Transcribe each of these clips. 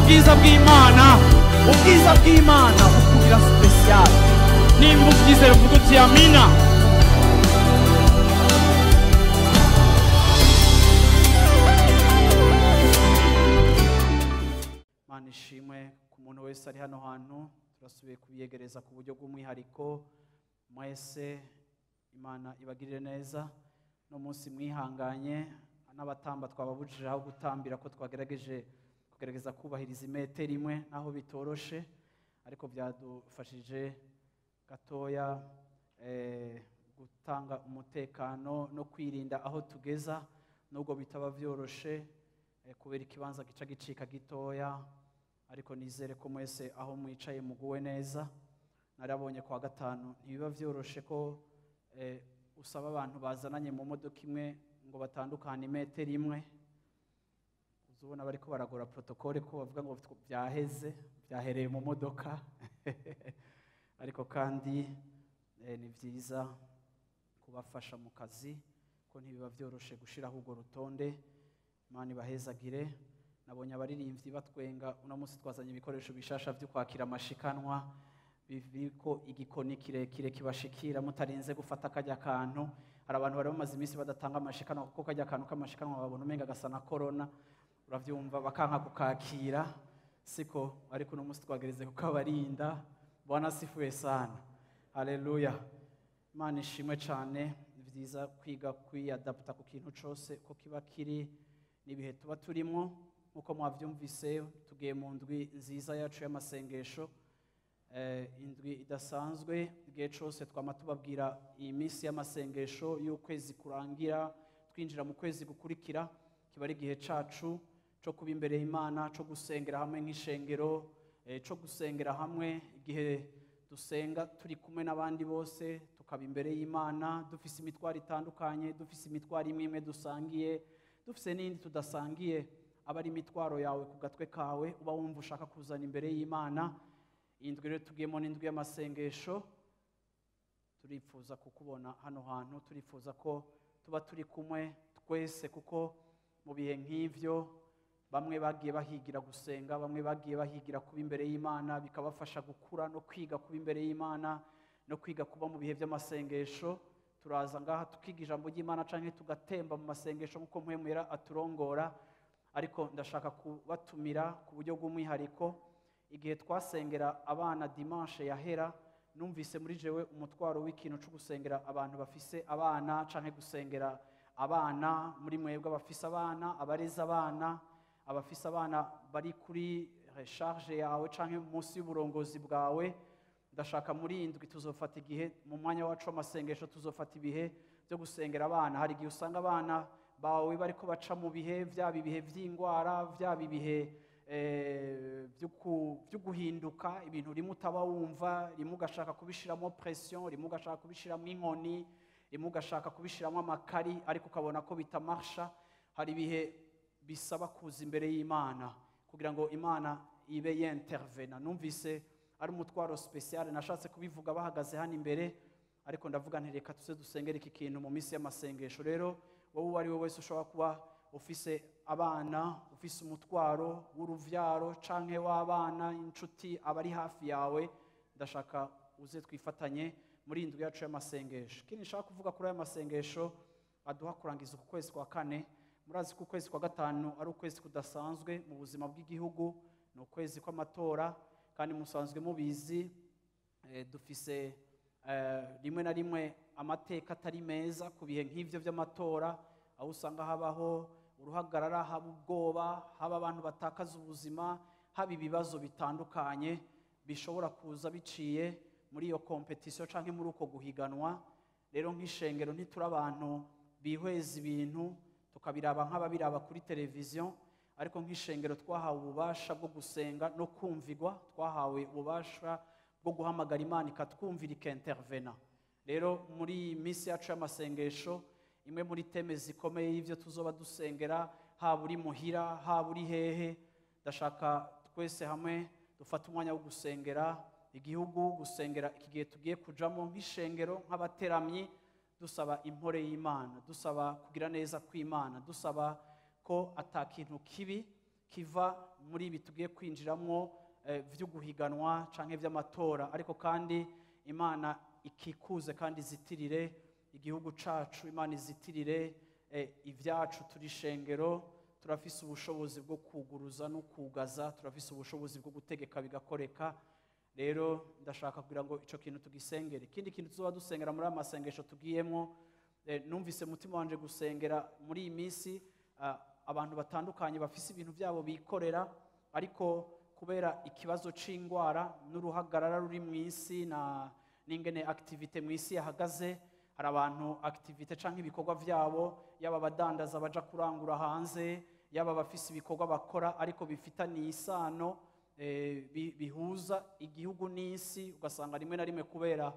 Ubwiza bw'Imana, ubwiza bw'Imana bukugira special. Nimba ubyizera uvuga uti amina. Mana ishimwe ku muntu wese ari hano hantu, turasubiye kubiyegereza ku buryo bw'umwihariko. Mwese Imana ibagirire neza. No munsi mwihanganye n'abatamba twababujije aho gutambira ko twagerageje kugerageza kubahiriza imetero imwe naho bitoroshe, ariko byadufashije gatoya gutanga umutekano no kwirinda aho tugeza, nubwo bitaba byoroshe kubera ikibanza gica gicika gitoya, ariko nizere ko mwese aho mwicaye muguwe neza. Narabonye kwa gatanu ntibiba byoroshe ko usaba abantu bazananye mu modoka imwe ngo batandukane imetero imwe. Uzubona bariko baragora protocole ko bavuga ngo byaheze, byahereye mu modoka. Ariko kandi ni byiza kubafasha mu kazi ko ntibiba byoroshe gushiraho urwo rutonde. Imana ibahezagire. Nabonye abaririmbyi batwenga uno munsi twazanye ibikoresho bishasha byo kwakira amashikanwa biko igikoni kirekire kibashikira mutarinze gufata kajya kantu. Hari abantu bari bamaze iminsi badatanga amashikanwa kuko kajya kantu k'amashikanwa babona umenga gasa na corona, uravyumva bakanka kukakira, siko? Ariko uno munsi twagereze kukabarinda. Bwana asifiwe sana, haleluya. Imana ishimwe cyane. Ni byiza kwiga kwiyadapta ku kintu cose ko kiba kiri n'ibihe tuba turimo. Nkuko mwavyumvise tugiye mu ndwi nziza yacu y'amasengesho, indwi idasanzwe. Igihe cose twama tubabwira iyi minsi y'amasengesho y'ukwezi kurangira twinjira mu kwezi gukurikira, kiba ari igihe cacu co kuba imbere y'Imana, co gusengera hamwe nk'ishengero, co gusengera hamwe igihe dusenga turi kumwe n'abandi bose, tukaba imbere y'Imana dufise imitwaro itandukanye, dufise imitwaro imwe imwe dusangiye, dufise n'indi tudasangiye. Aba ari imitwaro yawe ku gatwe kawe uba wumva ushaka kuzana imbere y'Imana. Iyi ndwi rero tugiyemo n'indwi y'amasengesho. Turifuza kukubona hano hantu, turifuza ko tuba turi kumwe twese, kuko mu bihe nk'ivyo bamwe bagiye bahigira gusenga, bamwe bagiye bahigira kuba imbere y'Imana, bikabafasha gukura no kwiga kuba imbere y'Imana no kwiga kuba mu bihe by'amasengesho. Turaza ngaha tukiga ijambo ry'Imana canke tugatemba mu masengesho nkuko Mpwemu aturongora. Ariko ndashaka kubatumira ku buryo bw'umwihariko. Igihe twasengera abana dimanche yahera, numvise muri jewe umutwaro w'ikintu cyo gusengera abantu bafise abana canke gusengera abana. Muri mwebwe abafise abana, abareza abana, abafise abana bari kuri recharge yawe canke munsi y'uburongozi bwawe, ndashaka muri indwi tuzofata igihe mu mwanya wacu w'amasengesho, tuzofata ibihe byo gusengera abana. Hari igihe usanga abana bawe bariko baca mu bihe, vyaba ibihe vy'ingwara, vyaba ibihe byo guhinduka, ibintu rimwe utaba wumva, rimwe ugashaka kubishiramo pression, rimwe ugashaka kubishiramo inkoni, rimwe ugashaka kubishiramo amakari, ariko ukabona ko bitamarsha. Hari ibihe bisaba kuza imbere y'Imana kugira ngo Imana ibe yintervena. Numvise ari umutwaro special, nashatse kubivuga bahagaze hano imbere, ariko ndavuga nti reka tuze dusengere iki kintu mu minsi y'amasengesho. Rero wowe uwo ari we wese ushobora kuba ufise abana, ufise umutwaro w'uruvyaro canke w'abana, inshuti abari hafi yawe, ndashaka uze twifatanye muri indwi yacu y'amasengesho. Ikindi nshaka kuvuga kuri aya masengesho aduha kurangiza uku kwezi kwa kane. Murazi ko ukwezi kwa gatanu ari ukwezi kudasanzwe mu buzima bw'igihugu, ni ukwezi kw'amatora, kandi musanzwe mubizi. Dufise rimwe na rimwe amateka atari meza ku bihe nk'ivyo by'amatora, aho usanga habaho uruhagarara, haba ubwoba, haba abantu batakaza ubuzima, haba ibibazo bitandukanye bishobora kuza biciye muri iyo competition canke muri uko guhiganwa. Rero nk'ishengero ntituri abantu bihweza ibintu tukabiraba nk'ababiraba kuri televiziyo, ariko nk'ishengero twahawe ububasha bwo gusenga no kumvigwa, twahawe ububasha bwo guhamagara Imana ikatwumvira ikintervena. Rero muri iyi minsi yacu y'amasengesho, imwe muri teme zikomeye y'ivyo tuzoba dusengera, haba uri muhira, haba uri hehe, ndashaka twese hamwe dufate umwanya wo gusengera igihugu, gusengera iki gihe tugiye kujamo nk'ishengero, nk'abateramyi, dusaba impore y'Imana, dusaba kugira neza kw'Imana, dusaba ko atakintu kibi kiva muri ibi tugiye kwinjiramo vyo guhiganwa canke vy'amatora. Ariko kandi Imana ikikuze kandi izitirire igihugu cacu, Imana izitirire ivyacu. Turi shengero, turafise ubushobozi bwo kuguruza no kugaza, turafise ubushobozi bwo gutegeka bigakoreka. Rero ndashaka kugira ngo ico kintu tugisengere. Ikindi kintu tuzoba dusengera muri aya masengesho tugiyemo, numvise mutima wanje gusengera muri iyi minsi abantu batandukanye bafise ibintu byabo bikorera, ariko kubera ikibazo c'ingwara n'uruhagarara ruri mu isi na n'ingene activité mu isi yahagaze, hari abantu activité canke ibikorwa vyabo, yaba abadandaza baja kurangura hanze, yaba abafise ibikorwa bakora ariko bifitaniye isano bihuza igihugu n'isi, ugasanga rimwe na rimwe kubera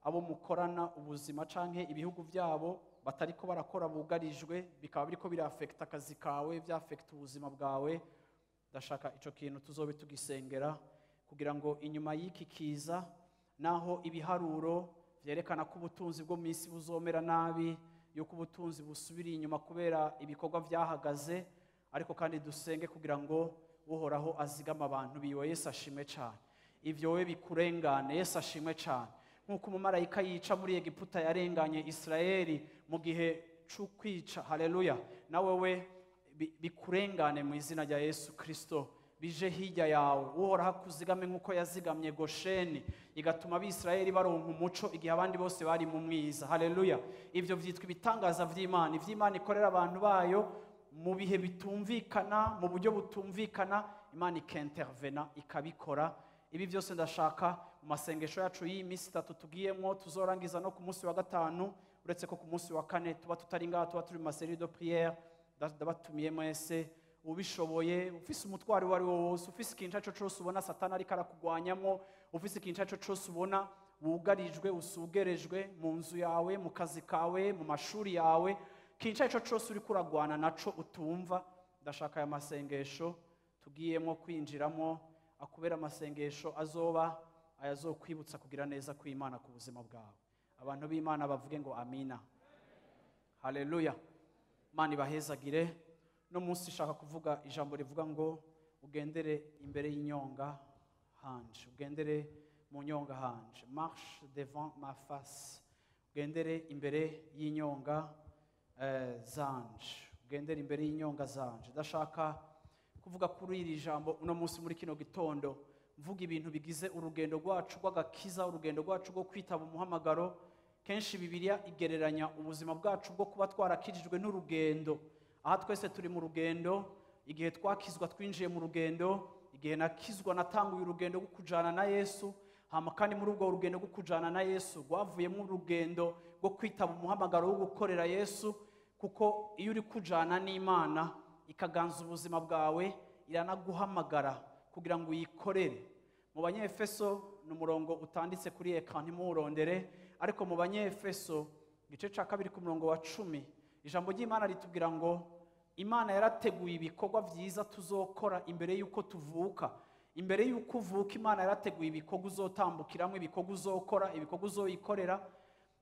abo mukorana ubuzima canke ibihugu vyabo batariko barakora bugarijwe, bikaba biriko birafekta akazi kawe, vyafekta ubuzima bwawe. Ndashaka ico kintu tuzobe tugisengera kugira ngo inyuma y'iki kiza, naho ibiharuro vyerekana ko ubutunzi bwo mu isi buzomera nabi, yuko ubutunzi busubiriye inyuma kubera ibikorwa vyahagaze, ariko kandi dusenge kugira ngo Uhoraho azigama abantu biwe. Yesu ashimwe cane. Ivyo we bikurengane. Yesu ashimwe cane. Nk'uko umumarayika yica muri Egiputa yarenganye Israeli mu gihe c'ukwica, haleluya, nawe we bikurengane mu izina rya Yesu Kristo, bije hirya yawe. Uhoraho akuzigame nk'uko yazigamye Gosheni, igatuma Abisirayeli baronka umuco igihe abandi bose bari mu mwiza. Haleluya. Ivyo vyitwa ibitangaza vy'Imana, ivy'Imana ikorera abantu bayo mu bihe bitumvikana, mu buryo butumvikana, Imana ikintervena ikabikora. Ibi byose ndashaka mu masengesho yacu y'iyi minsi itatu tugiyemo, tuzorangiza no ku munsi wa gatanu, uretse ko ku munsi wa kane tuba tutari ngaha, tuba turi mu ma série de prière. Ndabatumiye mwese, ubishoboye, ufise umutwaro uwo ari wo wose, ufise ikintu icyo cyose ubona Satani ariko arakugwanyamo, ufise ikintu icyo cyose ubona wugarijwe, usugerejwe mu nzu yawe, mu kazi kawe, mu mashuri yawe, ikintu icyo cyose uriko uragwana naco utumva, ndashaka aya masengesho tugiyemo kwinjiramo akubera amasengesho azoba ayazokwibutsa kugira neza kw'Imana ku buzima bwawe. Abantu b'Imana bavuge ngo amina. Haleluya. Imana ibahezagire. No munsi shaka kuvuga ijambo rivuga ngo ugendere imbere y'inyonga hanje, ugendere mu nyonga hanje, marche devant ma face, ugendere imbere y'inyonga zanje, ugendere imbere y'inyonga zanje. Ndashaka kuvuga kuri iri jambo uno munsi muri kino gitondo, mvuga ibintu bigize urugendo rwacu rw'agakiza, urugendo rwacu rwo kwitaba umuhamagaro. Kenshi Bibiliya igereranya ubuzima bwacu bwo kuba twarakijijwe n'urugendo. Aha twese turi mu rugendo. Igihe twakizwa twinjiye mu rugendo, igihe nakizwa natanguye urugendo rwo kujana na Yesu, hama kandi muri ubwo rugendo rwo kujana na Yesu rwavuyemo urugendo rwo kwitaba umuhamagaro wo gukorera Yesu, kuko iyo uri kujana n'Imana ikaganza ubuzima bwawe, iranaguhamagara kugira ngo uyikorere. Mu Banyefeso, ni umurongo utanditse kuri écran ntimuwurondere, ariko mu Banyefeso igice ca 2 ku murongo wa 10, ijambo ry'Imana ritubwira ngo Imana yarateguye ibikorwa vyiza tuzokora imbere y'uko tuvuka. Imbere y'uko uvuka, Imana yarateguye ibikorwa uzotambukiramwo, ibikorwa uzokora, ibikorwa uzoyikorera.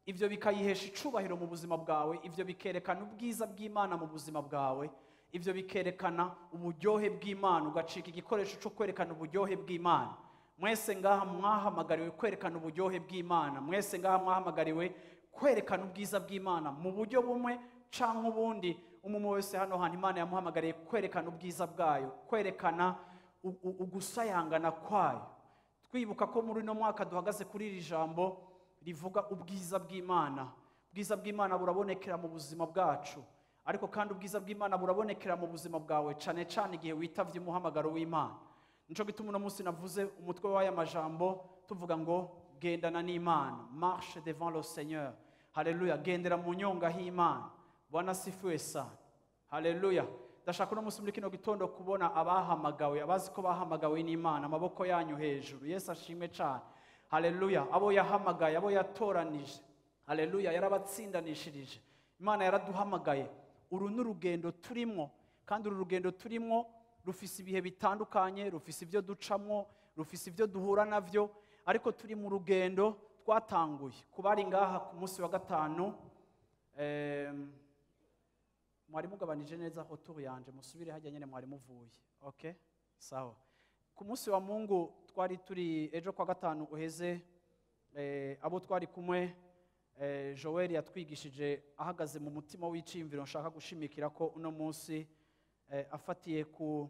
Ivyo bikayihesha icubahiro mu buzima bwawe, ivyo bikerekana ubwiza bw'Imana mu buzima bwawe, ivyo bikerekana uburyohe bw'Imana, ugacika igikoresho cyo kwerekana uburyohe bw'Imana. Mwese ngaha mwahamagariwe kwerekana uburyohe bw'Imana, mwese ngaha mwahamagariwe kwerekana ubwiza bw'Imana mu buryo bumwe canke ubundi. Umwe wese hano hantu Imana yamuhamagariye kwerekana ubwiza bwayo, kwerekana ugusayangana kwayo. Twibuka ko muri uno mwaka duhagaze kuri iri jambo rivuga ubwiza bw'Imana. Ubwiza bw'Imana burabonekera mu buzima bwacu, ariko kandi ubwiza bw'Imana burabonekera mu buzima bwawe cane cane igihe witavye umuhamagaro w'Imana. Nico gituma uno munsi navuze umutwe w'aya majambo tuvuga ngo gendana n'Imana, marche devant le Seigneur. Haleluya, gendera mu nyonga h'Imana. Bwana sifiwe sana. Haleluya. Ndashaka uno munsi muri kino gitondo kubona abahamagawe, abazi ko bahamagawe n'Imana, amaboko yanyu hejuru. Yesu ashimwe cane. Haleluya. Abo yahamagaye, abo yatoranije, haleluya, yarabatsindanishirije. Imana yaraduhamagaye. Uru ni urugendo turimo, kandi uru rugendo turimo rufise ibihe bitandukanye, rufise ibyo ducamwo, rufise ibyo duhura navyo, ariko turi mu rugendo twatanguye. Kubari ngaha ku munsi wa gatanu, Mwari mugabanije neza retour yanje, musubire hajya nyene mwari muvuye. Okay, sawa. Ku munsi wa Mungu twari turi ejo kwa gatanu uheze, abo twari kumwe, Joel yatwigishije ahagaze mu mutima w'iciyumviro nshaka gushimikira ko uno munsi, afatiye ku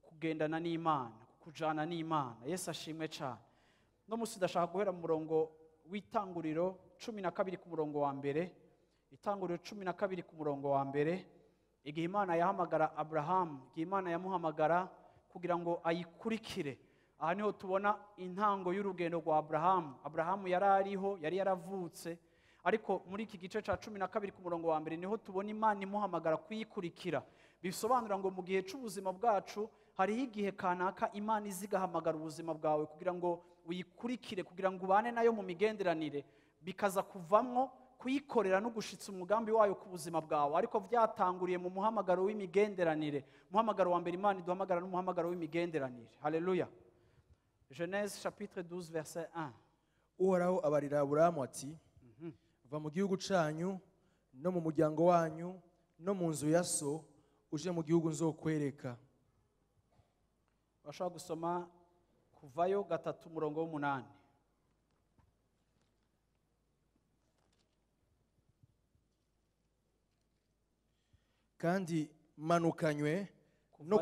kugendana n'Imana, kujana n'Imana. Yesu ashimwe cyane. No munsi ndashaka guhera mu murongo w'itanguriro 12 ku murongo wa mbere. Itanguriro 12 ku murongo wa mbere, igihe Imana yahamagara Abraham, igihe Imana yamuhamagara kugira ngo ayikurikire. Aha niho tubona intango y'urugendo rwa Abraham. Abraham yari ariho, yari yaravutse, ariko muri iki gice ca 12 ku murongo wa mbere niho tubona Imana imuhamagara kuyikurikira. Bisobanura ngo mu gihe c'ubuzima bwacu hariho igihe kanaka Imana izigahamagara ubuzima bwawe kugira ngo uyikurikire, kugira ngo ubane nayo mu migenderanire, bikaza kuvamwo kuyikorera no gushitsa umugambi wayo ku buzima bwawe. Ariko vyatanguriye mu muhamagaro w'imigenderanire. Umuhamagaro wa mbere Imana iduhamagara n'umuhamagaro w'imigenderanire. Haleluya. Genèse chapitre 12 verset 1. Uhoraho abarira Aburahamu ati: Va mu gihugu canyu no mu muryango wanyu no mu nzu ya so, uje mu gihugu nzokwereka. Bashobora gusoma Kuvayo 3 umurongo w'umunani. Kandi manukanywe no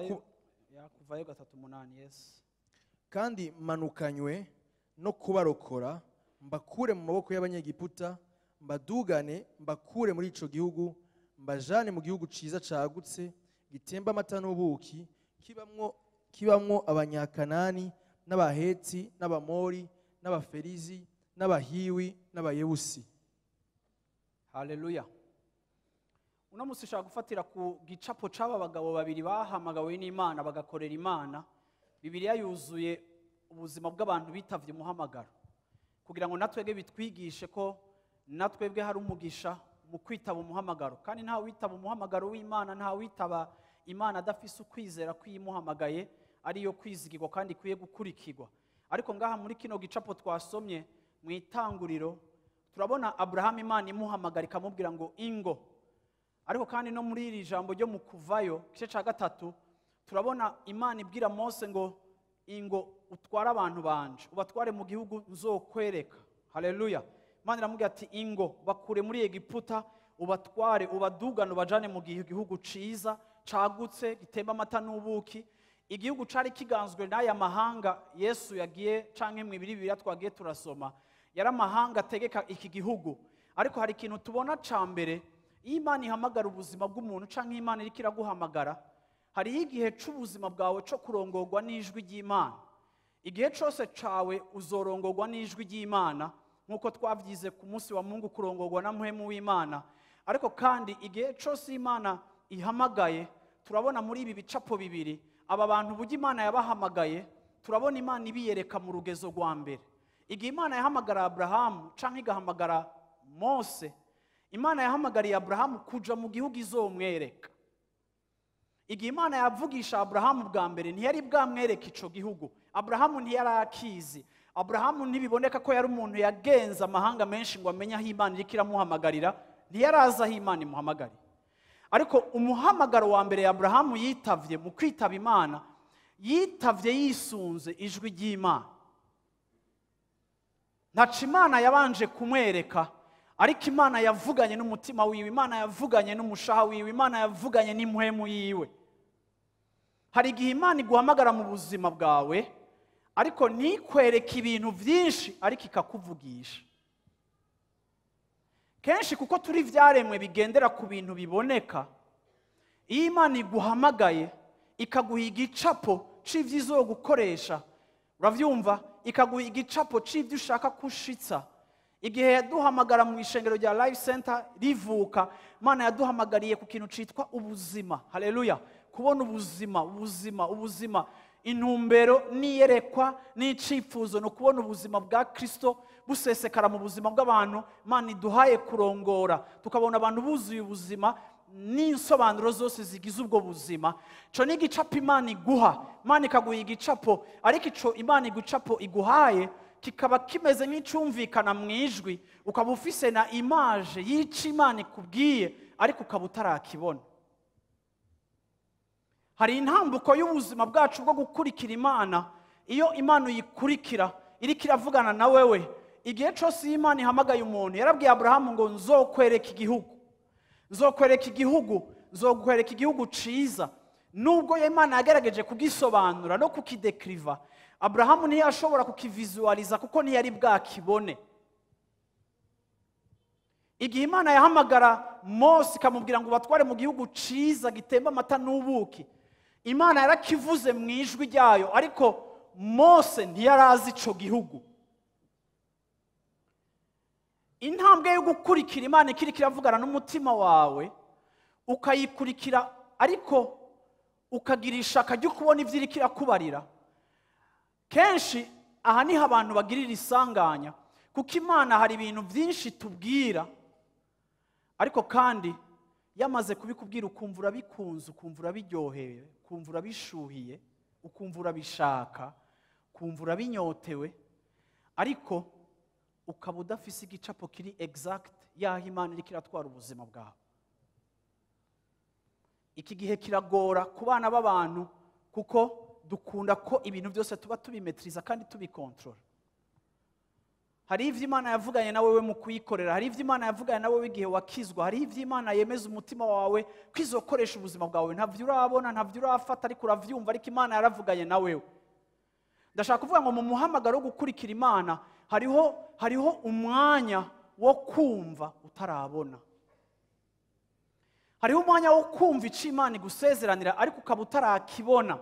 Kuvayo 3:8, yes. Kandi manukanywe no kubarokora, mbakure mu maboko y'Abanyegiputa, mbadugane mbakure muri ico gihugu, mbajane mu gihugu ciza cagutse gitemba amata n'ubuki, kibamwo Abanyakanani n'Abaheti n'Abamori n'Abaferizi n'Abahiwi n'Abayebusi. Haleluya. Uno musi ushaka gufatira ku gicapo c'aba bagabo babiri bahamagawe n'Imana bagakorera Imana. Bibiliya yuzuye ubuzima bw'abantu bitavye umuhamagaro, kugira ngo natwebwe bitwigishe ko natwebwe hari umugisha mu kwitaba umuhamagaro. Kandi nta witaba umuhamagaro w'Imana, nta witaba Imana adafise ukwizera kwimuhamagaye, ariyo kwizigirwa kandi ikwiye gukurikirwa. Ariko ngaha muri kino gicapo twasomye mu itanguriro, turabona Abraham Imana imuhamagara ikamubwira ngo ingo. Ariko kandi no muri iri jambo ryo mu Kuvayo igice ca 3, turabona Imana ibwira Mose ngo ingo utware abantu banje, ubatware mu gihugu nzokwereka. Haleluya. Imana iramubwira ati ingo bakure muri Egiputa, ubatware, ubadugane, ubajane mu gihugu ciza cagutse gitemba amata n'ubuki. Igihugu cari kiganzwe n'aya mahanga Yesu yagiye canke mu ibiri bibiri twagiye turasoma, yari amahanga ategeka iki gihugu. Ariko hari ikintu tubona ca mbere, iyo Imana ihamagara ubuzima bw'umuntu canke Imana iriko iraguhamagara, hariho igihe c'ubuzima bwawe co kurongorwa n'ijwi ry'Imana. Igihe cose cawe uzorongorwa n'ijwi ry'Imana, nk'uko twavyize ku munsi wa Mungu kurongorwa na mpwemu w'Imana. Ariko kandi igihe cose Imana ihamagaye, turabona muri ibi bicapo bibiri aba bantu burya Imana yabahamagaye, turabona Imana ibiyereka mu rugezo rwa mbere. Igihe Imana yahamagara Abrahamu canke igahamagara Mose, Imana yahamagariye Abrahamu kuja mu gihugu izomwereka. Igihe Imana yavugisha Abrahamu bwa mbere, ntiyari bwamwereka ico gihugu. Abrahamu ntiyari akizi. Abrahamu ntibiboneka ko yari umuntu yagenza amahanga menshi ngo amenye aho Imana iriko iramuhamagarira, ntiyarazi aho Imana imuhamagarira. Ariko umuhamagaro wa mbere Abrahamu yitavye mu kwitaba Imana, yitavye yisunze ijwi ry'Imana. Ntaco Imana yabanje kumwereka, ariko Imana yavuganye n'umutima wiwe, Imana yavuganye n'umushaha wiwe, Imana yavuganye n'impwemu yiwe. Hari igihe Imana iguhamagara mu buzima bwawe, ariko ntikwereke ibintu vyinshi, ariko ikakuvugisha. Kenshi kuko turi vyaremwe bigendera ku bintu biboneka, iyo Imana iguhamagaye ikaguha igicapo c'ivyo izogukoresha, uravyumva, ikaguha igicapo c'ivyo ushaka kushitsa. Igihe yaduhamagara mu ishengero rya Life Center rivuka, Imana yaduhamagariye ku kintu citwa ubuzima. Haleluya. Kubona ubuzima, ubuzima, ubuzima. Intumbero n'iyerekwa n'icifuzo no kubona ubuzima bwa Kristo busesekara mu buzima bw'abantu. Imana iduhaye kurongora, tukabona abantu buzuye ubuzima n'insobanuro zose zigize ubwo buzima. Ico ni igicapo Imana iguha. Imana ikaguha igicapo, ariko ico Imana igucapo iguhaye kikaba kimeze nk'icumvikana mu ijwi, ukaba ufise na image y'ico Imana ikubwiye, ariko ukaba utarakibona. Hari intambuko y'ubuzima bwacu bwo gukurikira Imana. Iyo Imana uyikurikira iriko iravugana na wewe, igihe cyose iyo Imana ihamagaye umuntu, yarabwiye Aburahamu ngo nzokwereka igihugu, nzokwereka igihugu, nzokwereka igihugu ciza. Nubwo Imana yagerageje kugisobanura no kukidekriva, Aburahamu ntiyashobora kukivizualiza kuko ntiyari bwakibone. Igihe Imana yahamagara Mose ikamubwira ngo batware mu gihugu ciza gitemba amata n'ubuki, Imana yarakivuze mu ijwi ryayo, ariko Mose ntiyarazi ico gihugu. Intambwe yo gukurikira Imana ikiriko iravugana n'umutima wawe, ukayikurikira ariko ukagira ishaka ryo kubona ivyo iriko irakubarira. Kenshi aha niho abantu bagirira isanganya, kuko Imana hari ibintu byinshi tubwira, ariko kandi yamaze kubikubwira ukumva urabikunze, ukumva urabiryohewe, ukumva urabishuhiye, ukumva urabishaka, ukumva urabinyotewe, ariko ukaba udafise igicapo kiri exact y'aho Imana iriko iratwara ubuzima bwawe. Iki gihe kiragora ku bana b'abantu kuko dukunda ko ibintu byose tuba tubimetriza kandi tubikontorora. Hari ivyo Imana yavuganye na wewe mu kuyikorera, hari ivyo Imana yavuganye na wewe igihe wakizwa, hari ivyo Imana yemeza umutima wawe ko izokoresha ubuzima bwawe. Ntavyo urabona, ntavyo urafata, ariko uravyumva, ariko Imana yaravuganye na wewe. Ndashaka kuvuga ngo mu muhamagaro wo gukurikira Imana hariho umwanya wo kumva utarabona. Hariho umwanya wo kumva ico Imana igusezeranira ariko ukaba utarakibona.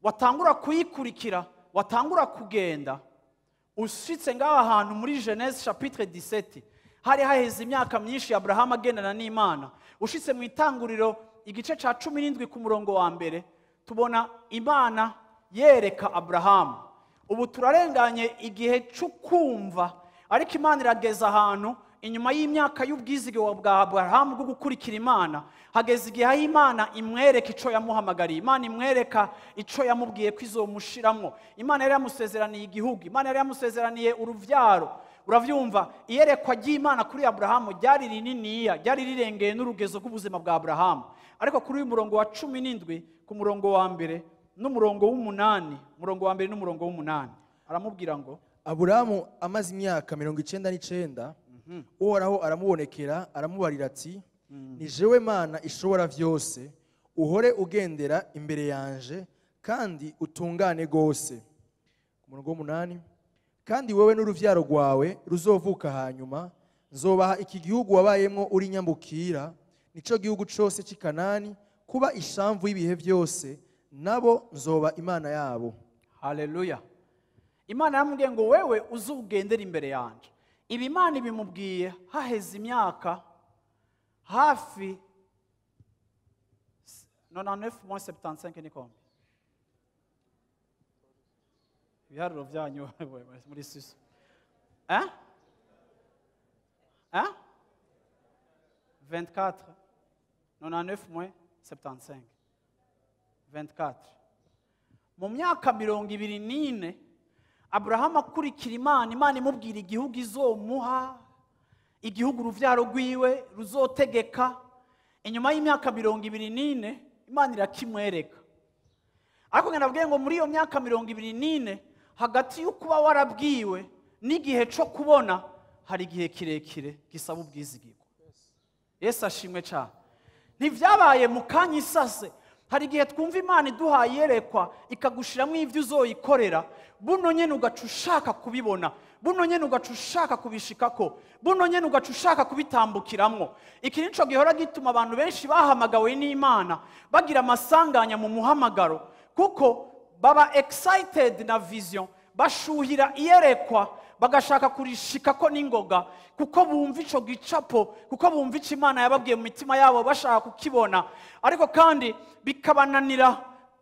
Watangura kuyikurikira, watangura kugenda, ushitse ngaha hantu muri Genèse chapitre 17, hari haheze imyaka myinshi Abrahamu agendana n'Imana. Ushitse mu itanguriro igice ca 17 ku murongo wa mbere, tubona Imana yereka Abrahamu. Ubu turarenganye igihe cy'ukumva, ariko Imana irageza ahantu inyuma y'imyaka y'ubwizigirwa bwa Abrahamu bwo gukurikira Imana, hageze igihe aho Imana imwereka ico yamuhamagariye, Imana imwereka ico yamubwiye ko izomushiramwo. Imana yari yamusezeraniye igihugu, Imana yari yamusezeraniye uruvyaro. Uravyumva, iyerekwa ry'Imana kuri Abrahamu ryari rininiya, ryari rirengeye n'urugezo rw'ubuzima bwa Abrahamu. Ariko kuri uyu murongo wa 17 ku murongo wa mbere n'umurongo w'umunani, murongo wa mbere n'umurongo w'umunani, aramubwira ngo Aburahamu amaze imyaka 99, Uhoraho aramubonekera aramubarira ati ni jewe Mana ishobora vyose, uhore ugendera imbere yanje kandi utungane gose. Ku murongo w'umunani, kandi wewe n'uruvyaro rwawe ruzovuka hanyuma nzobaha iki gihugu wabayemwo uri nyambukira, nico gihugu cose c'i Kanani, kuba ishamvu y'ibihe vyose, nabo nzoba Imana yabo. Haleluya. Imana yaramubwiye ngo wewe uzugendera imbere yanje. Ibi Imana ibimubwiye haheze imyaka hafi 99 moins 75 ni combien? Ibiharuro vyanyu muri susu. Hein? Hein? 24. 99 moins 75. 24. Mu myaka 24 Abrahamu akurikira Imana, Imana imubwira igihugu izomuha, igihugu uruvyaro rwiwe ruzotegeka. Inyuma y'imyaka 24 Imana irakimwereka. Ariko nabwiye ngo muri iyo myaka 24 hagati y'ukuba warabwiwe n'igihe cyo kubona hari igihe kirekire gisaba ubwizigirwa. Yesu ashimwe cyane. Ntivyabaye mu kanya isase. Hari igihe twumva Imana iduhaye iyerekwa ikagushiramwo ivyo uzoyikorera, buno nyene ugaca ushaka kubibona, buno nyene ugaca ushaka kubishikako, buno nyene ugaca ushaka kubitambukiramwo. Iki nico gihora gituma abantu benshi bahamagawe n'Imana bagira amasanganya mu muhamagaro, kuko baba excited na vision, bashuhira iyerekwa bagashaka kurishikako n'ingoga, kuko bumva ico gicapo, kuko bumva ico Imana yababwiye mu mitima yabo bashaka kukibona. Ariko kandi bikabananira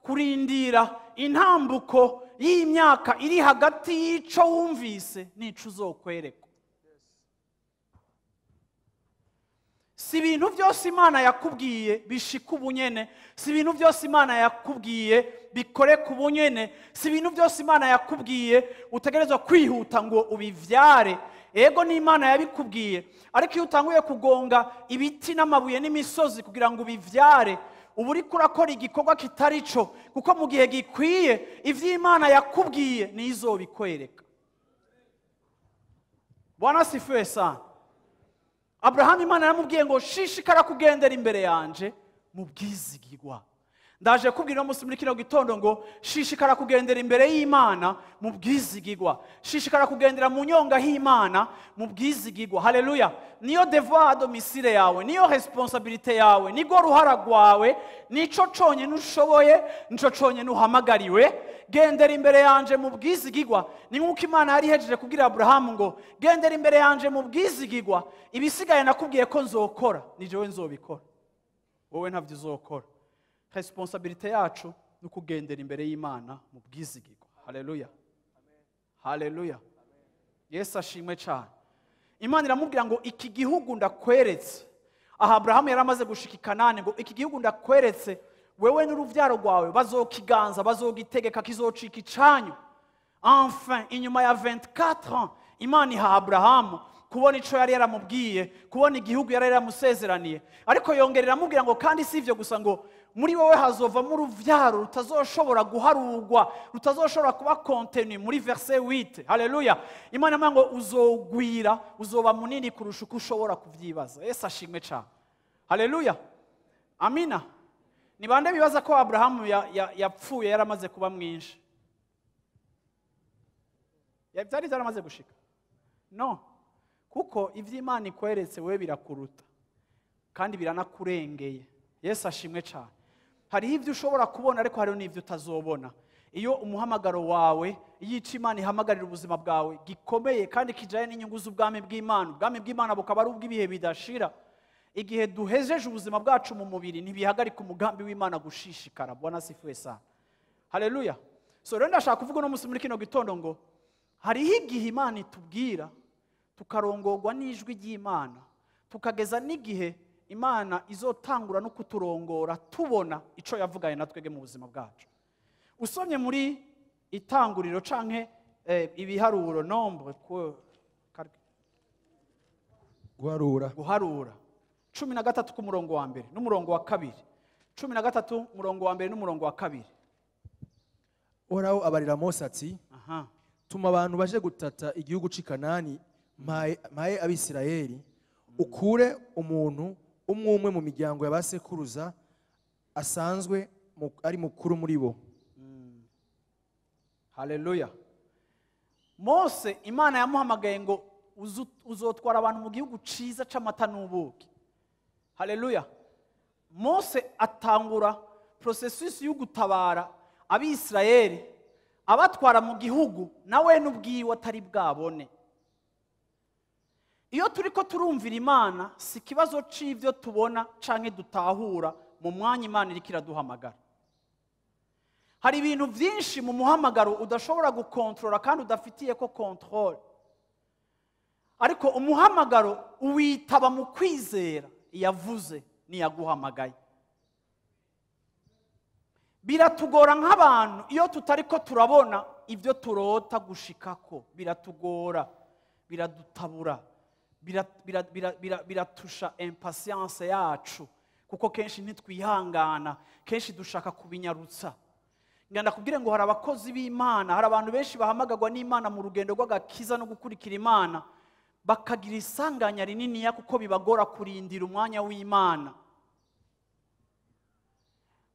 kurindira intambuko y'imyaka iri hagati y'ico wumvise n'ico uzokwerekwa. Si ibintu byose Imana yakubwiye bishika ubunyene, si ibintu byose Imana yakubwiye bikore ku bunyene, si ibintu byose Imana yakubwiye utegerezwa kwihuta ngo ubivyare. Ego ni Imana yabikubwiye, ariko iyo utanguye kugonga ibiti n'amabuye n'imisozi kugira ngo ubivyare, uba uriko urakora igikorwa kitari cyo, kuko mu gihe gikwiye ivy'Imana yakubwiye nizobikwereka. Bwana asifiwe sana. Abrahamu Imana yaramubwiye ngo shishikara kugendera imbere yanje mu bwizigirwa. Ndaje kubwira uno munsi muri kino gitondo ngo shishikara kugendera imbere y'Imana mu bwizigirwa, shishikara kugendera mu nyonga y'Imana mu bwizigirwa. Haleluya. Niyo devoir à domicile yawe, niyo responsabilité yawe, nigo ruhara rwawe, nico conyene ushoboye, nico conyene uhamagariwe. Gendera imbere yanje mu bwizigirwa. Ni nkuko Imana yari ihejeje kubwira Abrahamu ngo gendera imbere yanje mu bwizigirwa, ibisigaye nakubwiye ko nzokora, ni jewe nzobikora, wowe ntavyo uzokora. Responsabilité yacu ni ukugendera imbere y'Imana mu bwizigirwa. Haleluya. Haleluya. Yesu ashimwe cyane. Imana iramubwira ngo iki gihugu ndakweretse. Aha Abrahamu yari amaze gushika i Kanani, ngo iki gihugu ndakweretse, wewe n'uruvyaro rwawe bazokiganza, bazogitegeka, kizocika icanyu. Enfin, inyuma ya 24 ans, Imana iha Abrahamu kubona ico yari yaramubwiye, kubona igihugu yari yaramusezeraniye. Ariko yongera iramubwira ngo kandi si ivyo gusa, ngo muri wowe hazovamo uruvyaro rutazoshobora guharurwa, rutazoshobora kuba contenu muri verset 8. Haleluya. Imana iramubwira ngo uzogwira, uzoba munini kurusha uko ushobora kuvyibaza. Yesu ashimwe cyane. Haleluya. Amina. Ni bande bibaza ko Abrahamu yapfuye yaramaze kuba mwinshi? Byari byaramaze gushika? No. Kuko ivy'Imana ikweretse wewe birakuruta kandi biranakurengeye. Yesu ashimwe cyane. Hariho ivyo ushobora kubona ariko hariho n'ivyo utazobona. Iyo umuhamagaro wawe, iyo ico Imana ihamagarira ubuzima bwawe gikomeye kandi kijanye n'inyungu z'ubwami bw'Imana, ubwami bw'Imana bukaba ari ubw'ibihe bidashira. Igihe duhejeje ubuzima bwacu mu mubiri ntibihagarika umugambi w'Imana gushishikara. Bwana asifiwe sana. Haleluya. So rero ndashaka kuvuga uno munsi muri kino gitondo ngo hariho igihe Imana itubwira tukarongorwa n'ijwi ry'Imana, tukageza n'igihe Imana izotangura no kuturongora tubona ico yavuganye natwege mu buzima bwacu. Usomye muri Itanguriro canke ibiharuro, nombre, guharura 13 ku murongo wa mbere n'umurongo wa kabiri. 13 murongo wa mbere n'umurongo wa kabiri. Uhoraho abarira Mose ati, tuma abantu baje gutata igihugu c'i Kanani mpaye Abisirayeli, ukure umuntu umwe umwe mu miryango y'abasekuruza asanzwe ari mukuru muri bo. Haleluya. Mose Imana yamuhamagaye ngo uzotwara abantu mu gihugu ciza c'amata n'ubuki. Haleluya. Mose atangura processus yo gutabara Abisirayeli abatwara mu gihugu nawe n'ubwiwe atari bwabone. Iyo turiko turumvira Imana si kibazo c'ivyo tubona canke dutahura mu mwanya Imana iriko iraduhamagara. Hari ibintu vyinshi mu muhamagaro udashobora gukontrola kandi udafitiye ko control. Ariko umuhamagaro uwitaba mu kwizera, iyavuze niyaguhamagaye. Biratugora nk'abantu iyo tutariko turabona ibyo turota gushikako, biratugora, biradutabura, biratusha impatience yacu, kuko kenshi ntitwihangana, kenshi dushaka kubinyarutsa. Nganda kubwire ngo hari abakozi b'Imana, hari abantu benshi bahamagagwa n'Imana mu rugendo rw'agakiza no gukurikira Imana, bakagira isanganya rininiya kuko bibagora kurindira umwanya w'Imana.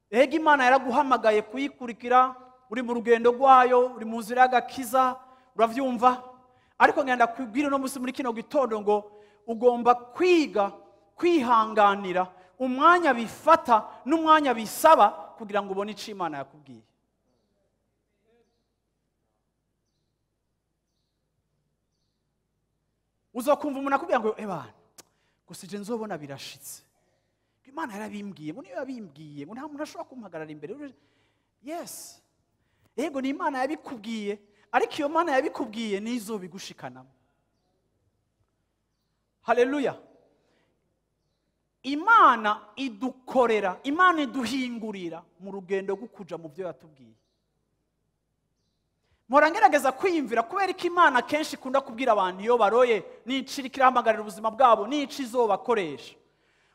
Ega Imana yaraguhamagaye kuyikurikira, uri mu rugendo rwayo, uri mu nzira y'agakiza, uravyumva? Ariko ngenda kubwira no munsi muri kino gitondo ngo ugomba kwiga kwihanganira umwanya bifata n'umwanya bisaba kugira ngo ubone ico Imana yakubwiye. Uzokumva umuntu akubwira ngo ebana gusa je nzobona birashitse, Imana yarabimbwiye, ngo niyo yabimbwiye, ngo nta muntu ashobora kumpagarara imbere. Yes, ego ni Imana yabikubwiye, ariko iyo Mana yabikubwiye nizo bigushikanamo. Haleluya. Imana idukorera, Imana iduhingurira mu rugendo rwo kuja mu byo yatubwiye. Mpora ngerageza kwiyumvira kubera ko Imana kenshi ikunda kubwira abantu iyo baroye n'iciri kirahamagarira ubuzima bwabo n'ici izobakoresha.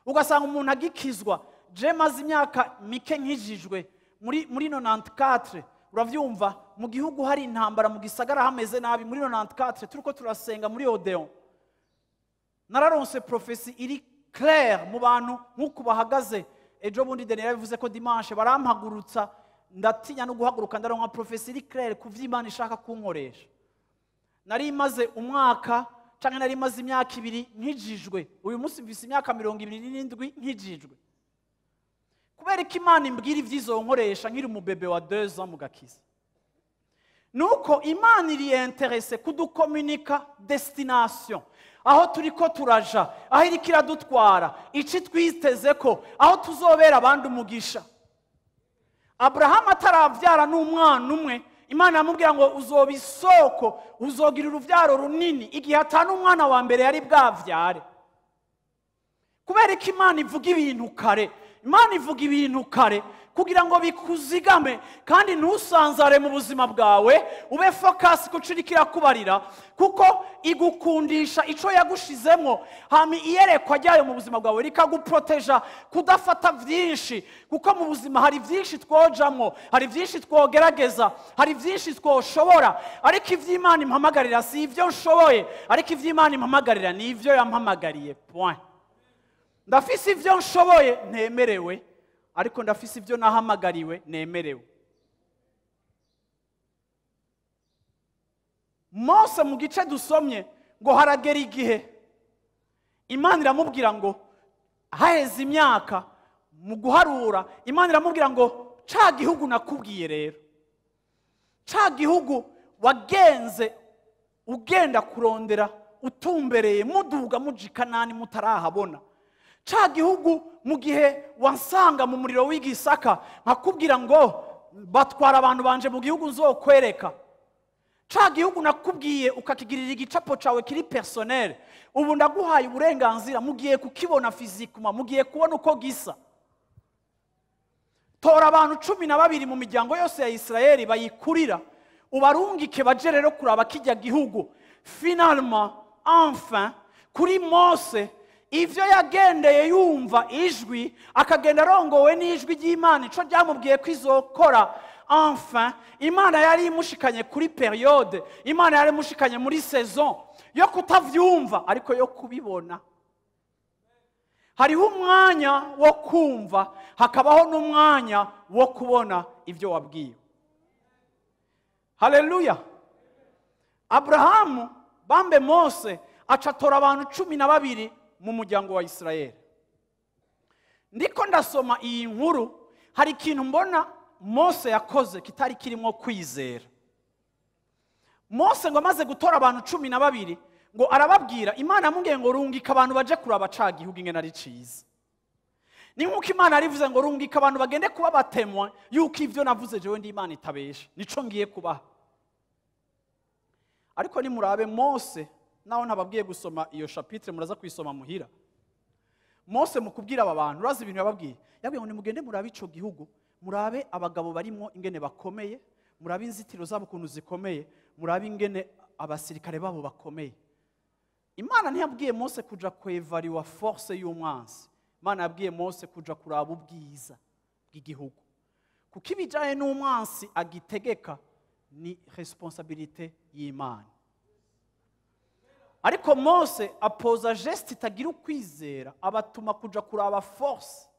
Ugasanga umuntu agikizwa, Je maze imyaka mike nkijijwe muri 94, uravyumva, mu gihugu hari intambara, mu gisagara hameze nabi. Muri 94 turiko turasenga muri Odeon, nararonse prophétie iri claire mu bantu nk'uku bahagaze. Ejo bundi Daniel yabivuze ko dimanche barampagurutsa, ndatinya no guhaguruka. Ndaronka prophétie iri claire ku vy'Imana ishaka kunkoresha. Nari maze umwaka canke nari maze imyaka 2 nkijijwe. Uyu munsi mvise imyaka 27 nkijijwe. Kubera ko Imana imbwira ivyizo nkoresha nkiri umubebe wa 2 ans mu gakiza, nuko Imana iri intéressée kudukomunika destination, aho turiko turaja, aho iriko iradutwara, ici twiteze ko aho tuzobera abandi umugisha. Abrahamu ataravyara n'umwana umwe, Imana yamubwira ngo uzoba isoko, uzogira uruvyaro runini, igihe atanu umwana wa mbere yari bwavyare. Kubera ko Imana ivuga ibintu kare, Imana ivuga ibintu kare kugira ngo bikuzigame kandi ntusanzare mu buzima bwawe, ube focus ku cyo iriko irakubarira, kuko igukundisha ico yagushizemo. Hama iyerekwa ryayo mu buzima bwawe rikaguproteja kudafata vyinshi, kuko mu buzima hari vyinshi twojamwo, hari vyinshi twogerageza, hari vyinshi twoshobora, ariko ivy'Imana impamagarira si ivyo nshoboye, ariko ivy'Imana impamagarira ni ivyo yampamagariye. Point. Ndafise ivyo nshoboye ntemerewe, ariko ndafise ivyo nahamagariwe nemerewe. Mose mu gice dusomye ngo haragera igihe Imana iramubwira ngo haheze imyaka mu guharura, Imana iramubwira ngo ca gihugu nakubwiye rero, ca gihugu wagenze ugenda kurondera utumbereye muduga muja i Kanani mutarahabona, ca gihugu mu gihe wansanga mu muriro w'igisaka nkakubwira ngo batwara abantu banje mu gihugu nzokwereka, ca gihugu nakubwiye ukakigirira igicapo cawe kiri personnel, ubu ndaguhaye uburenganzira, mugiye kukibona physiquement, mugiye kubona uko gisa. Tora abantu 12 mu miryango yose ya Israeli bayikurira, ubarungike baje rero kuraba kijya gihugu. Finalement, enfin, kuri Mose ivyo yagendeye yumva ijwi, akagenda arongowe n'ijwi ry'Imana, ico ryamubwiye ko izokora. Enfin, Imana yari imushikanye kuri période, Imana yari imushikanye muri saison yo kutavyumva ariko yo kubibona. Hariho umwanya wo kumva, hakabaho n'umwanya wo kubona ivyo wabwiwe. Haleluya. Abrahamu bambe Mose acatora abantu 12 mu muryango wa Israeli. Ndiko ndasoma iyi nkuru, hari ikintu mbona Mose yakoze kitari kirimo kwizera. Mose ngo amaze gutora abantu 12 ngo arababwira, Imana yamubwiye ngo rungika abantu baje kuraba ca gihugu ingene ari ciza. Ni nkuko Imana yarivuze ngo rungika abantu bagende kuba batemwa yuko ivyo navuze jewe ndi Imana itabesha, nico ngiye kubaha. Ariko nimurabe Mose, naho ntababwiye gusoma iyo chapitre, muraza kuyisoma muhira. Mose mu kubwira aba bantu, urazi ibintu yababwiye? Yabwiye ngo nimugende murabe ico gihugu, murabe abagabo barimwo ingene bakomeye, murabe inzitiro zabo ukuntu zikomeye, murabe ingene abasirikare babo bakomeye. Imana ntiyabwiye Mose kuja kwevariwa force y'umwansi. Imana yabwiye Mose kuja kuraba ubwiza bw'igihugu, kuko ibijanye n'umwansi agitegeka ni responsabilité y'Imana. Ariko Mose apoza geste itagira ukwizera, abatuma kuja kuraba force.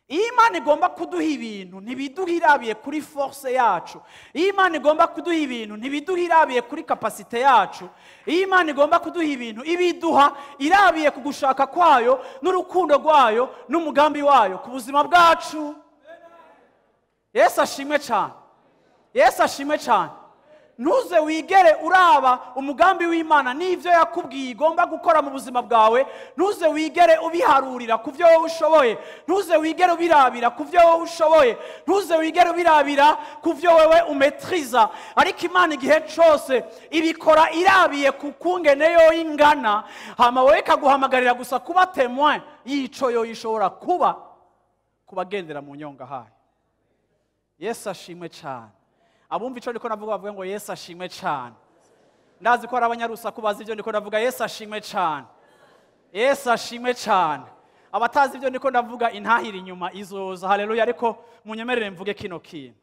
Iyo Imana igomba kuduha ibintu ntibiduha irabiye kuri force yacu. Iyo Imana igomba kuduha ibintu ntibiduha irabiye kuri capacité yacu. Iyo Imana igomba kuduha ibintu ibiduha irabiye ku gushaka kwayo n'urukundo rwayo n'umugambi wayo ku buzima bwacu. Yesu ashimwe cyane. Yesu ashimwe cyane. Ntuze wigere uraba umugambi w'Imana n'ivyo yakubwiye igomba gukora mu buzima bwawe. Ntuze wigere ubiharurira ku vyo wowe ushoboye. Ntuze wigere ubirabira ku vyo wowe ushoboye. Ntuze wigere ubirabira ku vyo wewe umetriza. Ariko Imana igihe cose ibikora irabiye ku kungene yo ingana, hama wowe ikaguhamagarira gusa kuba témoin y'ico yo ishobora kuba kubagendera mu nyonga hayo. Yesu ashimwe cyane. Abumva ico ndiko navuga bavuga ngo Yesu ashimwe cyane. Ndazi ko ari abanyarusaku bazi ibyo ndiko navuga. Yesu ashimwe cyane. Yesu ashimwe cyane. Abatazi ibyo niko ndavuga, intahira inyuma izoza. Haleluya. Ariko munyemerere mvuge kino kintu.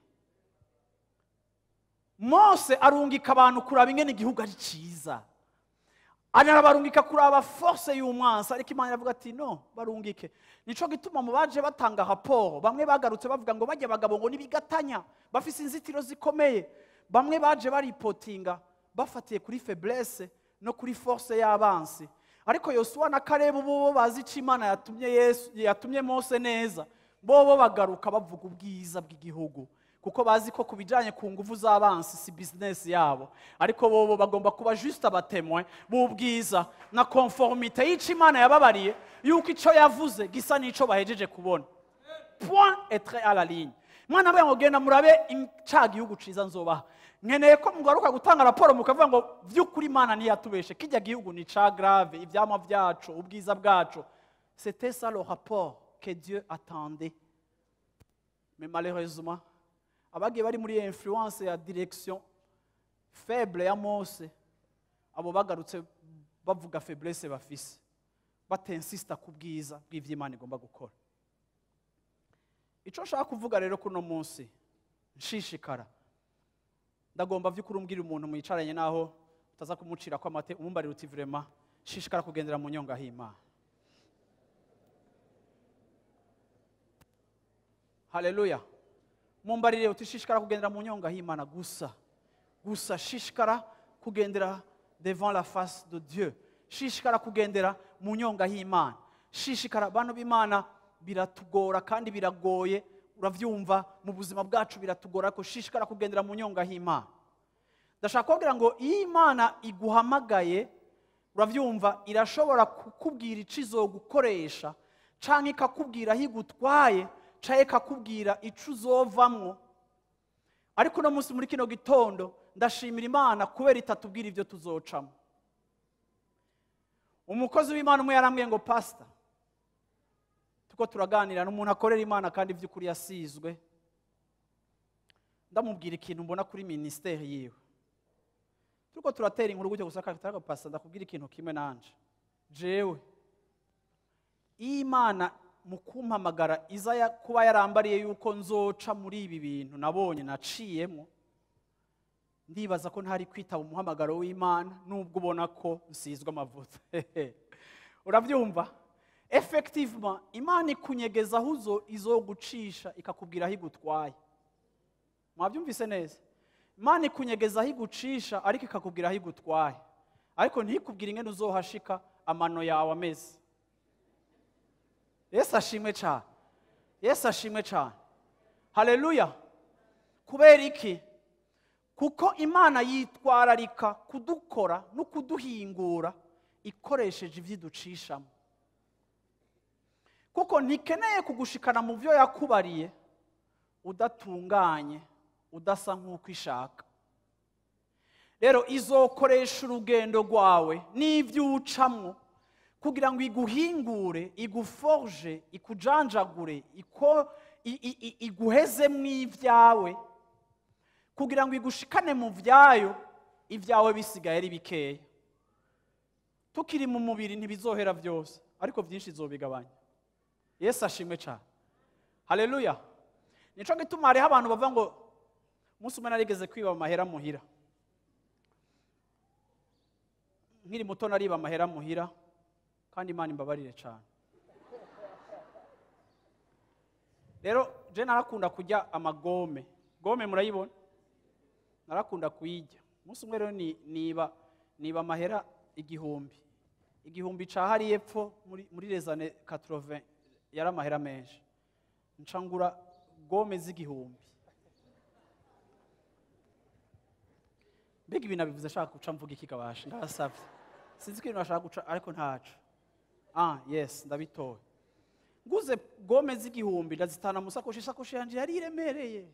Mose arungika abantu kuraba ingene igihugu ari ciza, arabarungika kuraba force y'umwansi, ariko Imana iravuga ati no, barungike. Nico gituma mu baje batanga raporo bamwe bagarutse bavuga ngo bajya abagabo ngo nibigatanya, bafise inzitiro zikomeye. Bamwe baje baripotinga bafatiye kuri faiblesse no kuri force y'abansi. Ariko Yosuwa na Kalebu bo bazi ico Imana yatumye Yesu, yatumye Mose neza, bo bagaruka bavuga ubwiza bw'igihugu, kuko bazi ko kubijanye ku nguvu z'abansi si business yabo, ariko bobo bagomba kuba juste aba témoins b'ubwiza na conformité y'ico Imana yababariye, yuko ico yavuze gisa n'ico bahejeje kubona. Point et trait à la ligne. Mwana ngo genda murabe ca gihugu ciza nzobaha. Nkeneye ko mugaruka gutanga raporo mukavuga ngo vy'ukuri Imana ntiyatubeshe, kijya gihugu ni ca grave, ivyamwa vyaco, ubwiza bwaco. C'était ça le rapport que Dieu attendait. Mais malheureusement, abagiye bari muri influence ya direction faible ya Mose, abo bagarutse bavuga faiblesse bafise, batinsista ku bwiza bw'ivy'Imana igomba gukora. Ico nshaka kuvuga rero kuno munsi, nshishikara, ndagomba vy'ukuri umbwira umuntu mwicaranye naho utaza kumucira ko amate, umumbarira uti vraiment shishikara kugendera mu nyonga h'Imana. Haleluya. Mumbarire uti shishikara kugendera mu nyonga h'Imana gusa. Gusa shishikara kugendera devant la face de Dieu. Shishikara kugendera mu nyonga h'Imana. Shishikara, bantu b'Imana, biratugora kandi biragoye, uravyumva mu buzima bwacu biratugora, ko shishikara kugendera mu nyonga h'Imana. Ndashaka kubabwira ngo iyo Imana iguhamagaye, uravyumva, irashobora kukubwira ico izogukoresha, canke ikakubwira aho igutwaye, canke ikakubwira ico uzovamwo. Ariko uno munsi muri kino gitondo ndashimira Imana kubera itatubwira ivyo tuzocamo. Umukozi w'Imana umwe yarambwiye ngo pastor, tuko turaganira n'umuntu akorera Imana kandi vy'ukuri yasizwe, ndamubwira ikintu mbona kuri ministère yiwe. Tuko turatera inkuru gutyo gusa, akataka pastor, ndakubwira ikintu kimwe nanje. Jewe Imana mu kumpamagara iza kuba yarambariye yuko nzoca muri ibi bintu nabonye naciyemo, ndibaza ko ntari kwitaba umuhamagaro w'Imana nubwo ubona ko nsizwe amavuta. Uravyumva? Effectivement, Imana ikunyegeza aho izogucisha, ikakubwira aho igutwaye. Mwabyumvise neza? Imana ikunyegeza aho igucisha, ariko ikakubwira aho igutwaye, ariko ntikubwire ingene uzohashika amano yawe ameze. Yesu ashimwe cyane. Yesu ashimwe cyane. Haleluya. Kubera iki? Kuko Imana yitwararika kudukora no kuduhingura ikoresheje ivyiducishamo. Kuko ntikeneye kugushikana mu byo yakubariye udatunganye, udasa nk'uko ishaka. Rero izokoresha urugendo rwawe n'ivyo ucamwo kugira ngo iguhingure, iguforge, ikujanjagure, iguheze mw'ivyawe, kugira ngo igushikane mu vyayo, ivyawe bisigaye ari bikeya. Tukiri mu mubiri ntibizohera vyose, ariko vyinshi izobigabanya. Yesu ashimwe cyane. Haleluya. Nico gituma hariho abantu bavuga ngo umunsi umwe narigeze kwiba amahera muhira. Nkiri muto nariba amahera muhira, kandi Imana imbabarire cyane. Rero je narakunda kurya amagome. Gome murayibona? Narakunda kuyirya. Umunsi umwe rero niba amahera 1000. 1000 ca hari epfo muri les années 80 yari amahera menshi. Ncangura gome z'igihumbi. Mbega ibintu nabivuze ashaka guca mvuga iki kabasha, ndabasavye. Sinzi ko ibintu ashaka guca ariko ntaco. Yes, ndabitoye. Nguze gome z'igihumbi ndazitana mu sakoshi, isakoshi yanje yari iremereye.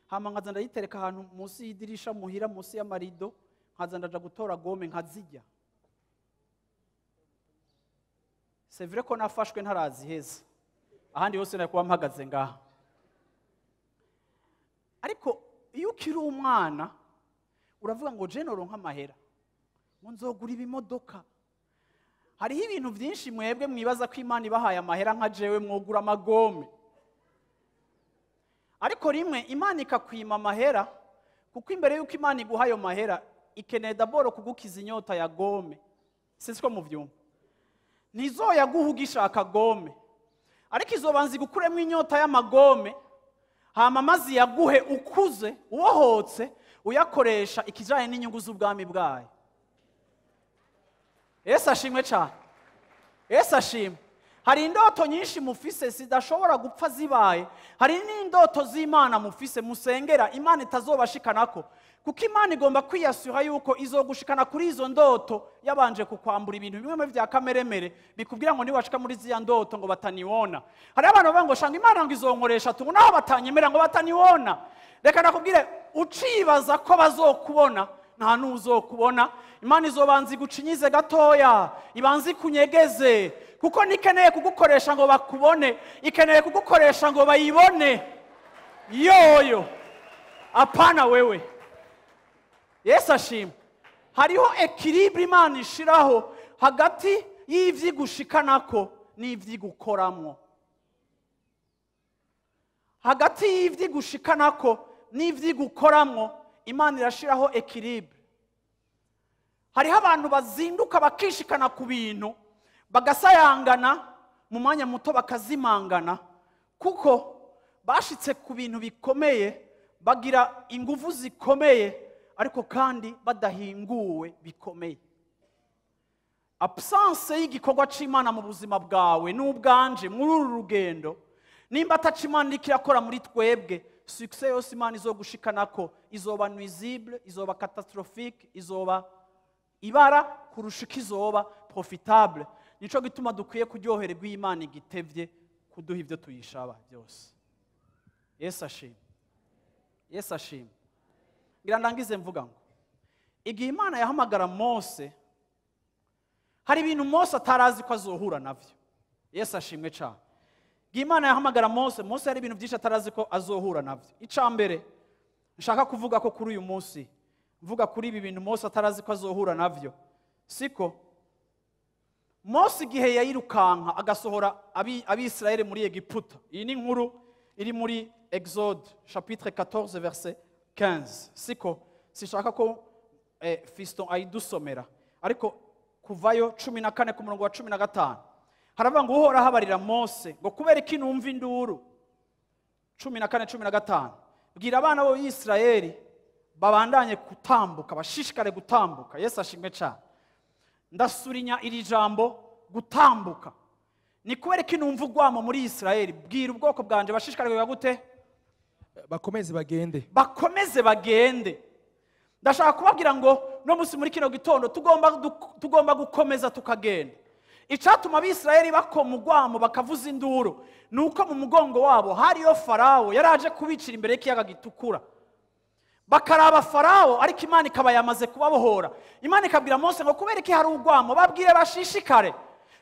Hama nkaza ndayitereka ahantu munsi y'idirisha muhira, munsi y'amarido, nkaza ndaja gutora gome nkazirya. C'est vrai ko nafashwe ntaraziheza. Ahandi hose nari kuba mpagaze ngaha. Ariko iyo ukiri umwana uravuga ngo je noronka amahera, ngo nzogura ibimodoka. Hariho ibintu byinshi mwebwe mwibaza ko Imana ibahaye amahera nka jewe mwogura amagome, ariko rimwe Imana ikakwima amahera, kuko imbere y'uko Imana iguha ayo mahera ikeneye d'abord kugukiza inyota ya gomme. Sinzi ko muvyumva. Ntizoyaguha ugishaka gomme, ariko izobanza igukuremo inyota y'amagome, hama mazi yaguhe ukuze uwohotse, uyakoresha ikijanye n'inyungu z'ubwami bwayo. Yesu ashimwe cyane. Yesu ashimwe. Hari indoto nyinshi mufise zidashobora gupfa zibaye. Hari n'indoto z'Imana mufise musengera Imana itazobashikanako, kuko Imana igomba kwiyasura yuko izogushikana kuri izo ndoto yabanje kukwambura ibintu bimwe bya kameremere bikubwira ngo niwashika muri ziya ndoto ngo bataniwona. Hari abantu bavuga ngo shanga Imana ngo izonkoresha tu, naho batanyemera ngo bataniwona. Reka nakubwire, ucibaza ko bazokubona nta n'uzokubona. Imana izobanza igucinyize gatoya, ibanze ikunyegeze, kuko nikeneye kugukoresha ngo bakubone, ikeneye kugukoresha ngo bayibone yoyo, apana wewe. Yesu ashimwe. Hariho équilibre Imana ishiraho hagati y'ivyigushikanako n'ivyigukoramwo. Hagati y'ivyigushikanako n'ivyigukoramwo Imana irashiraho équilibre. Hariho abantu bazinduka bakishikana ku bintu, bagasayangana mu mwanya muto bakazimangana, kuko bashitse ku bintu bikomeye, bagira ingufu zikomeye, ariko kandi badahinguwe bikomeye. Absence y'igikorwa c'Imana mu buzima bwawe n'ubwanje muri uru rugendo, nimba ataca Imana iriko irakora muri twebwe, succès yose Imana izogushikanako izoba nuisible, izoba catastrophique, izoba ibara kurusha uko izoba profitable. Nico gituma dukwiye kuryohererwa Imana igitevye kuduha ivyo tuyishaba byose. Yesu ashimwe. Yesu ashimwe. Ngira ndangize mvuga ngo igihe Imana yahamagara Mose, hari ibintu Mose atarazi ko azohura navyo. Yesu ashimwe cyane. Igihe Imana yahamagara Mose, Mose hari ibintu byinshi atarazi ko azohura navyo. Ica mbere nshaka kuvuga ko kuri uyu munsi, mvuga kuri ibi bintu Mose atarazi ko azohura navyo, siko Mose igihe yayirukanka agasohora Abisirayeli muri Egiputa. Iyi ni inkuru iri muri Exode chapitre 14 verset 15. Siko sishaka ko Fiston ayidusomera, ariko kuvayo 14 ku murongo wa 15 haravuga ngo Uhoraho abarira Mose ngo kubera iki numva induru. 14:15, bwira abana b'Isirayeli babandanye gutambuka, bashishikare gutambuka. Yesu ashimwe cyane. Ndasurinya iri jambo gutambuka. Ni kubera iki numva urwamo muri Isirayeli? Bwira ubwoko bwanje bashishikare gute? Bakomeze bagende. Bakomeze bagende. Ndashaka kubabwira ngo no musi muri kino gitondo tugomba gukomeza tukagenda. Icatuma Abisirayeli bakoma urwamo bakavuza induru nuko mu mugongo wabo hariyo Farawo yaraje kubicira imbere y'ikiyaga gitukura. Bakaraba Farawo, ariko Imana ikaba yamaze kubabohora. Imana ikabwira Mose ngo kubera iki hari urwamo, babwire bashishikare.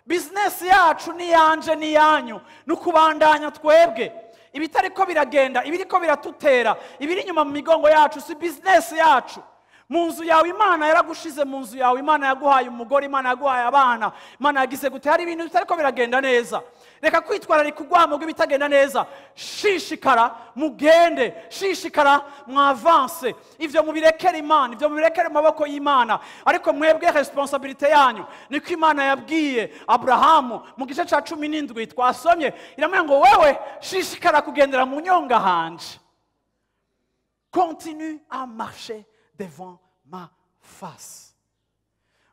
Business yacu ni yanje ni yanyu, nukubandanya twebwe. Ibitariko biragenda, ibiriko biratutera, ibiri inyuma mu migongo yacu si business yacu. Mu nzu yawe Imana yaragushize, mu nzu yawe Imana yaguhaye umugore, Imana yaguhaye abana, Imana yagize gute, hari ibintu bitariko biragenda neza. Reka kwitwararika urwamo rw'ibitagenda neza. Shishikara mugende, shishikara mwavanse. Ivyo mubirekere Imana, ivyo mubirekere mu maboko y'Imana. Ariko mwebwe responsabilité yanyu niko Imana yabwiye Abrahamu mu gice ca 17 twasomye, iramubwira ngo wewe shishikara kugendera mu nyonga hanje. Continue à marcher devant ma face.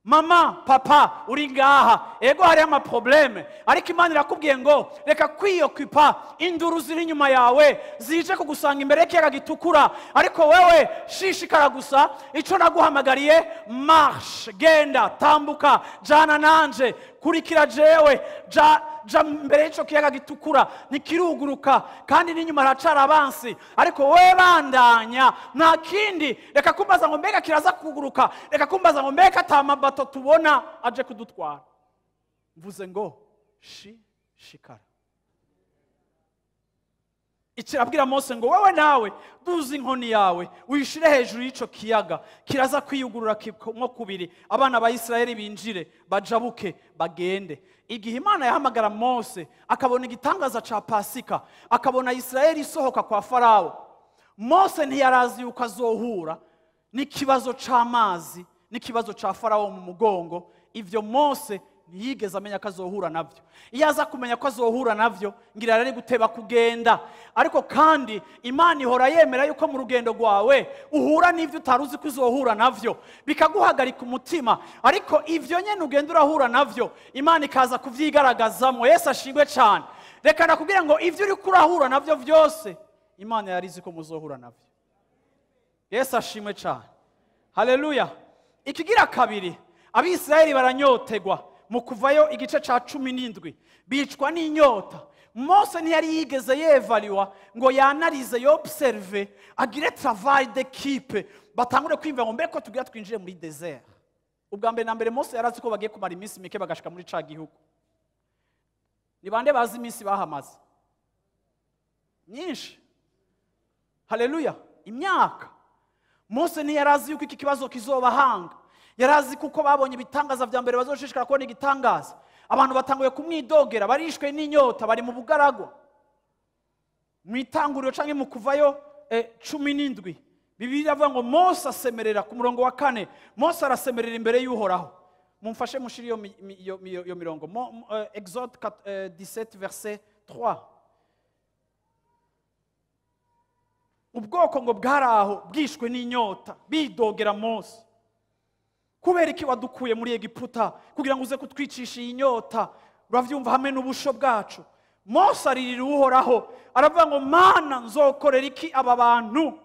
Mama, papa, uri ngaha, ego hari ama problème, ariko Imana irakubwiye ngo reka kwiyokupa induru ziri inyuma yawe zije kugusanga imbere y'ikiyaga gitukura, ariko wewe shishikara gusa ico naguhamagariye, marche, genda, tambuka, jana nanje, kurikira jewe, ja mbere y'ico kiyaga gitukura, ntikiruguruka kandi n'inyuma haracara abansi, ariko wewe bandanya, nta kindi. Reka kumbaza ngo mbega kiraza kuguruka, reka kumbaza ngo mbega ata mabato tubona aje kudutwara. Mvuze ngo shishikara. Ikirabwira Mose ngo wewe nawe duza inkoni yawe uyishire hejuru y'ico kiyaga, kiraza kwiyugurura nko kubiri, abana ba Isirayeli binjire bajabuke bagende. Igihe Imana yahamagara Mose akabona igitangaza ca Pasika, akabona Isirayeli isohoka kwa Farawo, Mose ntiyarazi yuko azohura n'ikibazo c'amazi n'ikibazo ca Farawo mu mugongo. Ivyo Mose ntiyigeze amenya ko azohura navyo. Iyo aza kumenya ko azohura navyo, ngira yari guteba kugenda. Ariko kandi Imana ihora yemera yuko mu rugendo rwawe uhura n'ivyo utari uzi ko uzohura navyo, bikaguhagarika umutima. Ariko ivyo nyene ugenda urahura navyo, Imana ikaza kuvyigaragazamwo. Yesu ashimwe cane. Reka nakubwira ngo ivyo uriko urahura navyo vyose, Imana yari izi ko muzohura navyo. Yesu ashimwe cane. Haleluya. Ikigira kabiri, Abisirayeli baranyotegwa. Mu kuvayo igice ca 17 bicwa n'inyota. Mose ntiyari yigeze yevaliwa ngo yanarize, yobserve, agire travail d'équipe, batangure kwimva ngo mbeko tugira twinjire muri désert. Ubwa mbere na mbere Mose yarazi ko bagiye kumara iminsi mike bagashika muri ca gihugu. Ni bande bazi iminsi bahamaze? Nyinshi. Haleluya. Imyaka. Mose ntiyarazi yuko iki kibazo kizobahanga. Yarazi kuko babonye ibitangaza vya mbere bazoshishikara kubona igitangaza. Abantu batanguye kumwidogera, barishwe n'inyota, bari mu bugaragwa. Mu itanguriro canke mu kuvayo 17, Bibiliya iravuga ngo Mose asemerera ku murongo wa 4. Mose arasemerera imbere y'Uhoraho. Mumfashe mushire iyo mirongo. Exode 17 verset 3. Ubwoko ngo bwaraho bwishwe n'inyota, bidogera Mose. Kubera iki wadukuye muri Egiputa kugira ngo uze kutwicisha iyi nyota? Uravyumva hamwe n'ubusho bwacu. Mose aririra Uhoraho aravuga ngo Mana, nzokorera iki aba bantu?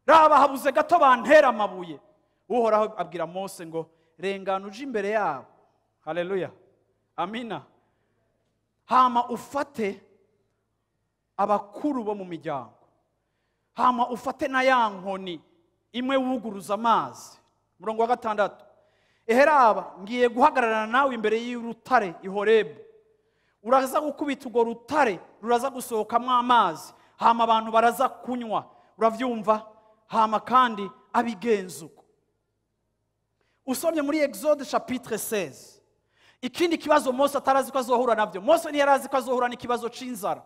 Raba habuze gato bantera amabuye. Uhoraho abwira Mose ngo rengana uje imbere yabo. Haleluya. Amina. Hama ufate abakuru bo mu miryango, hama ufate na ya nkoni imwe wuguruza amazi. Murongo wa 6. Eheraba ngiye guhagararana nawe imbere y'urutare i Horebu. Uraza gukubita urwo rutare, ruraza gusohokamwo amazi, hama abantu baraza kunywa. Uravyumva? Hama kandi abigenza uko. Usomye muri Exode chapitre 16. Ikindi kibazo Mose atarazi ko azohura navyo. Mose ntiyarazi ko azohura n'ikibazo c'inzara.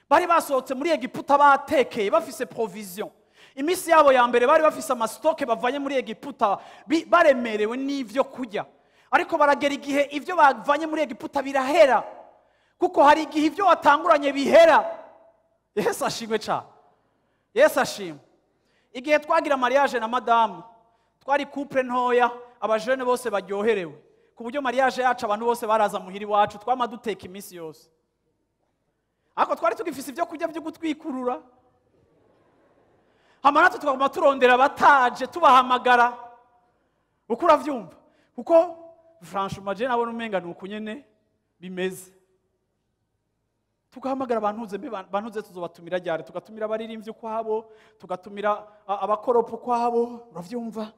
Bari basohotse muri Egiputa batekeye, bafise provision. Imisi yabo ya mbere bari bafise amastoke bavanye muri Egiputa, baremerewe n'ivyo kurya. Ariko baragera igihe ivyo bavanye muri Egiputa birahera. Kuko hari igihe ivyo watanguranye bihera. Yesu ashimwe cyane. Yesu ashimwe. Igihe twagira mariage na madamu, twari couple ntoya, abajene bose baryoherewe. Ku buryo mariage yacu abantu bose baraza muhiri wacu, twama duteka imisi yose. Ariko twari tugifise ivyo kurya byo gutwikurura. Hama natwe tukaguma turondera abataje tubahamagara. Uko uravyumva? Kuko franchement je nabona umenga nuko nyene bimeze. Tugahamagara abantu mbe bantuze tuzobatumira ryari, tugatumira abaririmbyi kwabo, tugatumira abakoropo kwabo, uravyumva?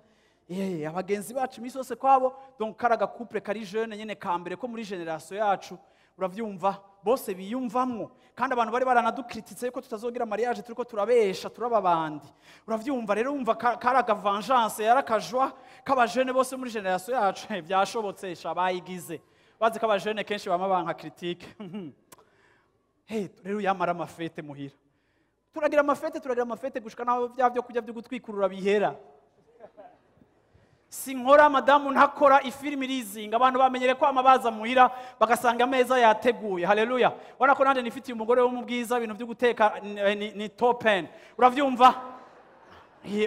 Abagenzi bacu imisi yose kwabo. Donc karaga couple kari jeune nyene kambere ko muri generation yacu, uravyumva? Bose biyumvamwo. Kandi abantu bari baranadukrititse yuko tutazogira mariage turiko turabesha turababandi. Uravyumva rero, umva karaga vengeance yarakajwa k'abajene bose muri generation yacu. Byashobotse shabayigize. Bazi ko abajene kenshi bama banka critique. Hey, rero yamara amafete muhira. Turagira amafete, turagira amafete gushika naho bya byo kujya byo gutwikurura bihera. Sinkora madamu ntakora ifilimi irizinga, abantu bamenyere ko amabaza muhira bagasanga ameza yateguye. Haleluya. Wana ko nanje nifitiye umugore wo mu bwiza, ibintu byo guteka ni top 10. Uravyumva?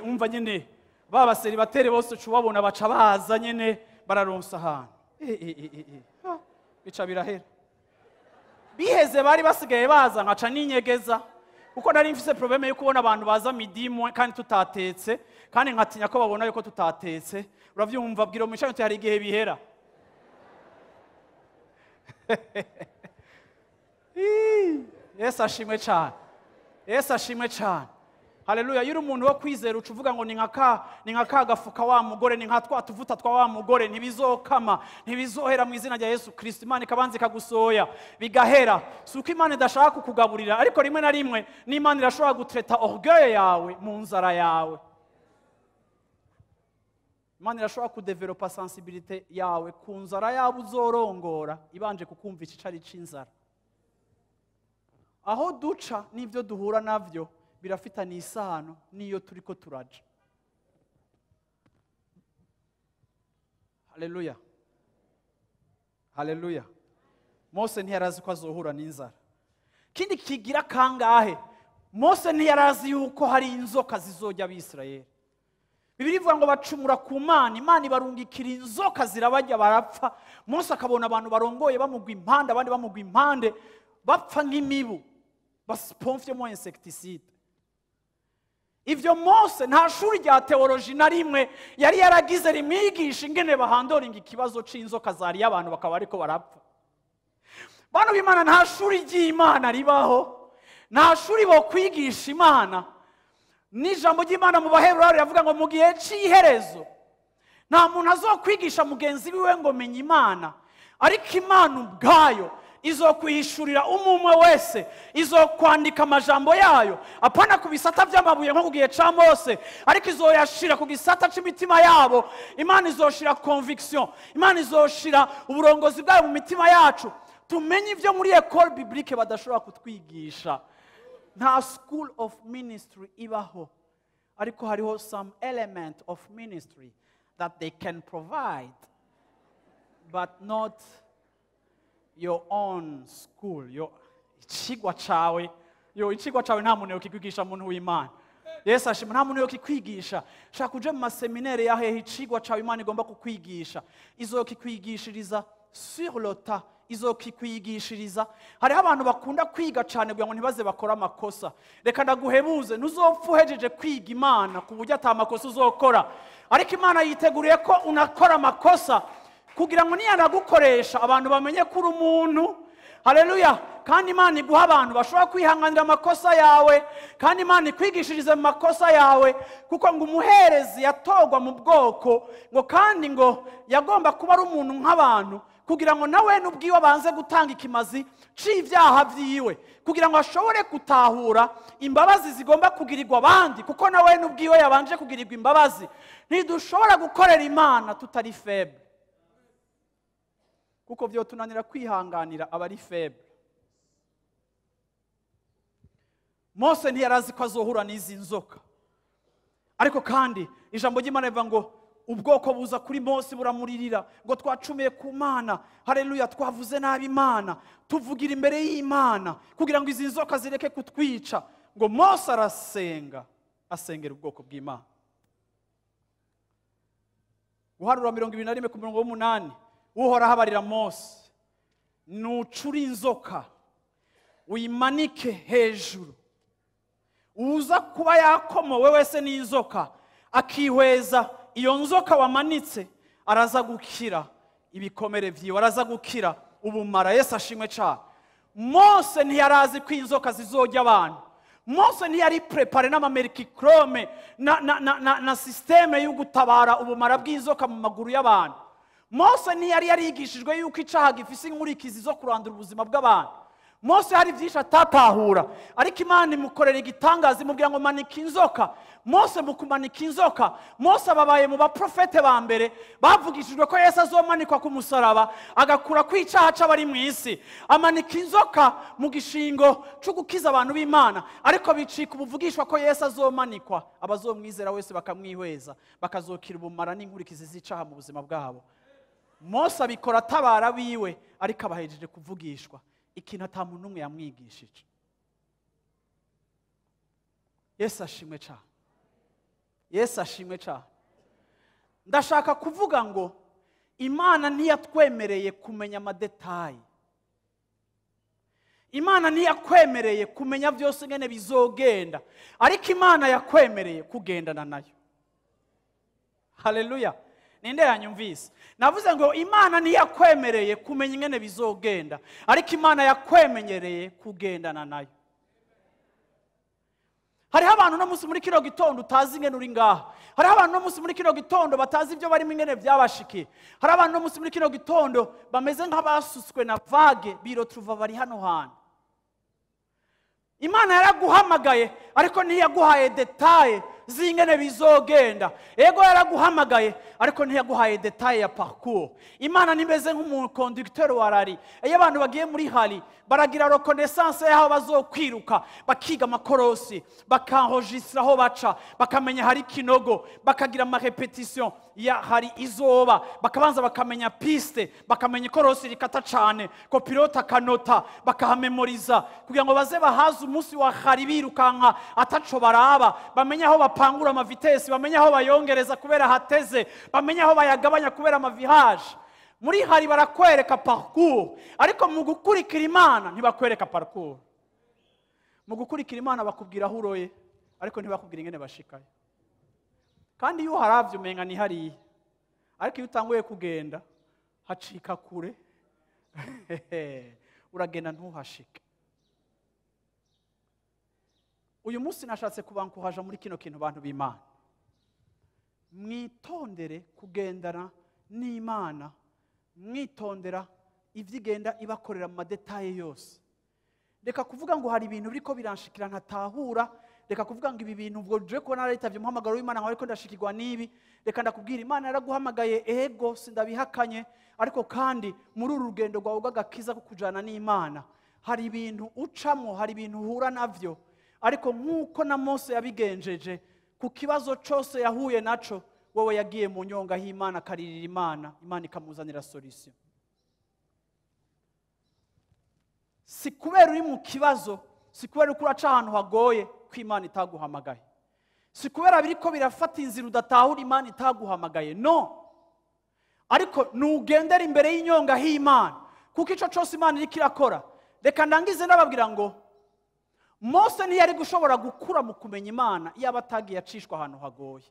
Umva nyene baba célibataire bose cubabona baca baza nyene bararonsa ahantu. Bica birahera. Biheze bari basigaye baza nkaca ninyegeza. Kuko nari mfise probleme yo kubona abantu baza midi kandi tutatetse, kandi nkatinya ko babona yuko tutatetse. Uravyumva? Bwira umwisha hari igihe bihera. Yesu ashimwe cyane. Yesu ashimwe cyane. Haleluya. Iyo uri umuntu wo kwizera uca uvuga ngo ni nka ka gafuka wa mugore, ni nka twa tuvuta twa wa mugore, ntibizokama, ntibizohera mu izina rya Yesu Kristo. Imana ikabanza ikagusoya bigahera. Si uko Imana idashaka kukugaburira, ariko rimwe na rimwe n'Imana irashobora gutreta orgueil yawe mu nzara yawe. Imana irashobora kudevelopa sensibilité yawe ku nzara yawe uzorongora, ibanje kukumva icicari c'inzara. Aho duca n'ibyo duhura navyo birafitanye isano n'iyo turiko turaja. Haleluya, haleluya. Mose ntiyarazi ko azohura n'inzara. Kindi kigira kangahe, Mose ntiyarazi yuko hari inzoka zizojya abisirayeli. Bibiliya ivuga ngo bacumura ku Mana, Imana ibarungikira inzoka zirabajya barapfa. Mose akabona abantu barongoye bamugwa impande, abandi bamugwa impande, bapfa nk'imibu, basipomfyemo insecticide. Ivyo Mose nta shuri rya teoloji na rimwe yari yaragize rimwigisha ingene bahandoringa ikibazo c'inzoka zariye abantu bakaba ariko barapfa. Bano b'Imana, nta shuri ry'Imana ribaho, nta shuri bo kwigisha Imana. N'ijambo ry'Imana mu Baheburayo riravuga ngo mu gihe c'iherezo nta muntu azokwigisha mugenzi wiwe ngo menya Imana, ariko Imana ubwayo izokwihishurira umumwe wese, izokwandika amajambo yayo, apana ku bisata by'amabuye nko ku gihe ca Mose, ariko izoyashira ku gisata c'imitima yabo. Imana izoshira conviction, Imana izoshira uburongozi bwayo mu mitima yacu, tumenye ivyo muri école biblique badashobora kutwigisha. Nta school of ministry ibaho, ariko hariho some element of ministry that they can provide, but not your own school. Yo icigwa cawe, yo icigwa cawe nta muntu yokikwigisha, muntu w'Imana. Yesu ashima, nta muntu yokikwigisha. Shaka uje mu maseminaire ya hehe, icigwa cawe Imana igomba kukwigisha, izokikwigishiriza sur le tas, izokikwigishiriza. Hariho abantu bakunda kwiga cyane kugira ngo ntibaze bakora amakosa. Reka ndaguhebuze, ntuzopfa uhejeje kwiga Imana ku buryo ata makosa uzokora, ariko Imana yiteguriye ko unakora amakosa kugira ngo niyanagukoresha abantu bamenye ko uri umuntu. Haleluya. Kandi Imana iguha abantu bashobora kwihanganira amakosa yawe, kandi Imana ikwigishirize mu makosa yawe, kuko ngo umuherezi yatogwa mu bwoko, ngo kandi ngo yagomba kuba ari umuntu nk'abantu, kugira ngo nawe n'ubwiwe abanze gutanga ikimazi c'ivyaha vyiwe, kugira ngo ashobore gutahura imbabazi zigomba kugirirwa abandi, kuko nawe n'ubwiwe yabanje kugirirwa imbabazi. Ntidushobora gukorera Imana tutari faible, kuko vyo tunanira kwihanganira abari faible. Mose ntiyarazi ko azohura n'izi nzoka, ariko kandi ijambo ry'Imana rivuga ngo ubwoko buza kuri Mose buramuririra ngo twacumiye ku Mana. Haleluya, twavuze nabi Imana, tuvugira imbere y'Imana kugira ngo izi nzoka zireke kutwica. Ngo Mose arasenga, asengera ubwoko bw'Imana. Guharura 21 ku murongo w'umunani, Uhoraho abarira Mose, nucura inzoka uyimanike hejuru, uza kuba yakomowe wese n'inzoka akihweza iyo nzoka wamanitse, araza gukira ibikomere vyiwe, araza gukira ubumara. Yesu ashimwe cyane. Mose ntiyarazi ko inzoka zizojya abantu. Mose ntiyari prepare n'amamerikicrome na systeme yo gutabara ubumara bw'inzoka mu maguru y'abantu. Mose ntiyari yarigishijwe yuko icaha gifise inkurikizi zo kurandura ubuzima bw'abantu. Mose hari byinshi atatahura, ariko Imana imukorera igitangaza, imubwira ngo manika inzoka. Mose mu kumanika inzoka, Mose ababaye mu baprofete ba mbere bavugishijwe ko Yesu azomanikwa ku musaraba agakura ku icaha c'abari mu isi. Amanika inzoka mu gishingo cyo gukiza abantu b'Imana, ariko bicika ubuvugishwa ko Yesu azomanikwa, abazomwizera wese bakamwihweza, bakazokira ubumara n'inkurikizi z'icaha mu buzima bwabo. Mose abikora atabara biwe, ariko abahejeje kuvugishwa ikintu ata muntu n'umwe yamwigishije. Yesu ashimwe cyane. Yesu ashimwe cyane. Ndashaka kuvuga ngo Imana ntiyatwemereye kumenya amadetayi. Imana ntiyakwemereye kumenya byose ngene bizogenda, ariko Imana yakwemereye kugendana nayo. Haleluya. Ninde yanyumvise? Navuze ngo Imana ntiyakwemereye kumenya ingene bizogenda, ariko Imana yakwemenyereye kugendana nayo. Hariho abantu no munsi muri kino gitondo utazi ingene uri ngaha. Hariho abantu no munsi muri kino gitondo batazi ibyo barimo ingene byabashikiye. Hari abantu no munsi muri kino gitondo bameze nk'abasutswe na vague birotuva bari hano hantu. Imana yaraguhamagaye ariko ntiyaguhaye detail z'ingene bizogenda. Ego yaraguhamagaye ariko ntiyaguhaye detail ya parcours. Imana nimeze nk'umuconducteur wa rally. Iyo abantu bagiye muri rally baragira reconnaissance y'aho bazokwiruka, bakiga amakorosi, bakanregistra aho baca, bakamenya hari kinogo, bakagira ama repetition ya hari izoba, bakabanza bakamenya piste, bakamenya ikorosi rikata cane, ko pilote akanota, bakahamemoriza kugira ngo baze bahaze umunsi wa hari birukanka ataco baraba, bamenye aho bapangura ama vitesse, bamenye aho bayongereza kubera hateze, bamenye aho bayagabanya kubera ama virage. Muri hari barakwereka parcours, ariko mu gukurikira Imana ntibakwereka parcours. Mu gukurikira Imana bakubwira aho uroye, ariko ntibakubwira ingene bashikayo. Kandi iyo uharavye umenga ni hariya, ariko iyo utanguye kugenda hacika kure, uragenda ntuhashike. Uyu munsi nashatse kubankuhaja muri kino kintu bantu b'Imana. Mwitondere kugendana n'Imana, mwitondera ivyigenda ibakorera mu madetaye yose. Reka kuvuga ngo hari ibintu biriko biranshikira ntatahura, reka kuvuga ngo ibi bintu ubwo je ko naritavye umuhamagaro w'Imana nkaho ariko ndashikirwa n'ibi. Reka ndakubwira, Imana yaraguhamagaye, ego sindabihakanye, ariko kandi muri uru rugendo rwawe rw'agakiza ko kujana n'Imana hari ibintu ucamwo, hari ibintu uhura navyo. Ariko nk'uko na Mose yabigenjeje ku kibazo cose yahuye naco, wowe yagiye mu nyonga y'Imana akaririra Imana, Imana ikamuzanira solution. Si kubera uri mu kibazo, si kubera uko uraca ahantu hagoye ko Imana itaguhamagaye, si kubera biriko birafata inzira udatahura Imana itaguhamagaye, no. Ariko nugendera imbere y'inyonga y'Imana, kuko ico cose Imana iriko irakora. Reka ndangize ndababwira ngo Mose ntiyari gushobora gukura mu kumenya Imana iyo atagiye acishwa ahantu hagoye.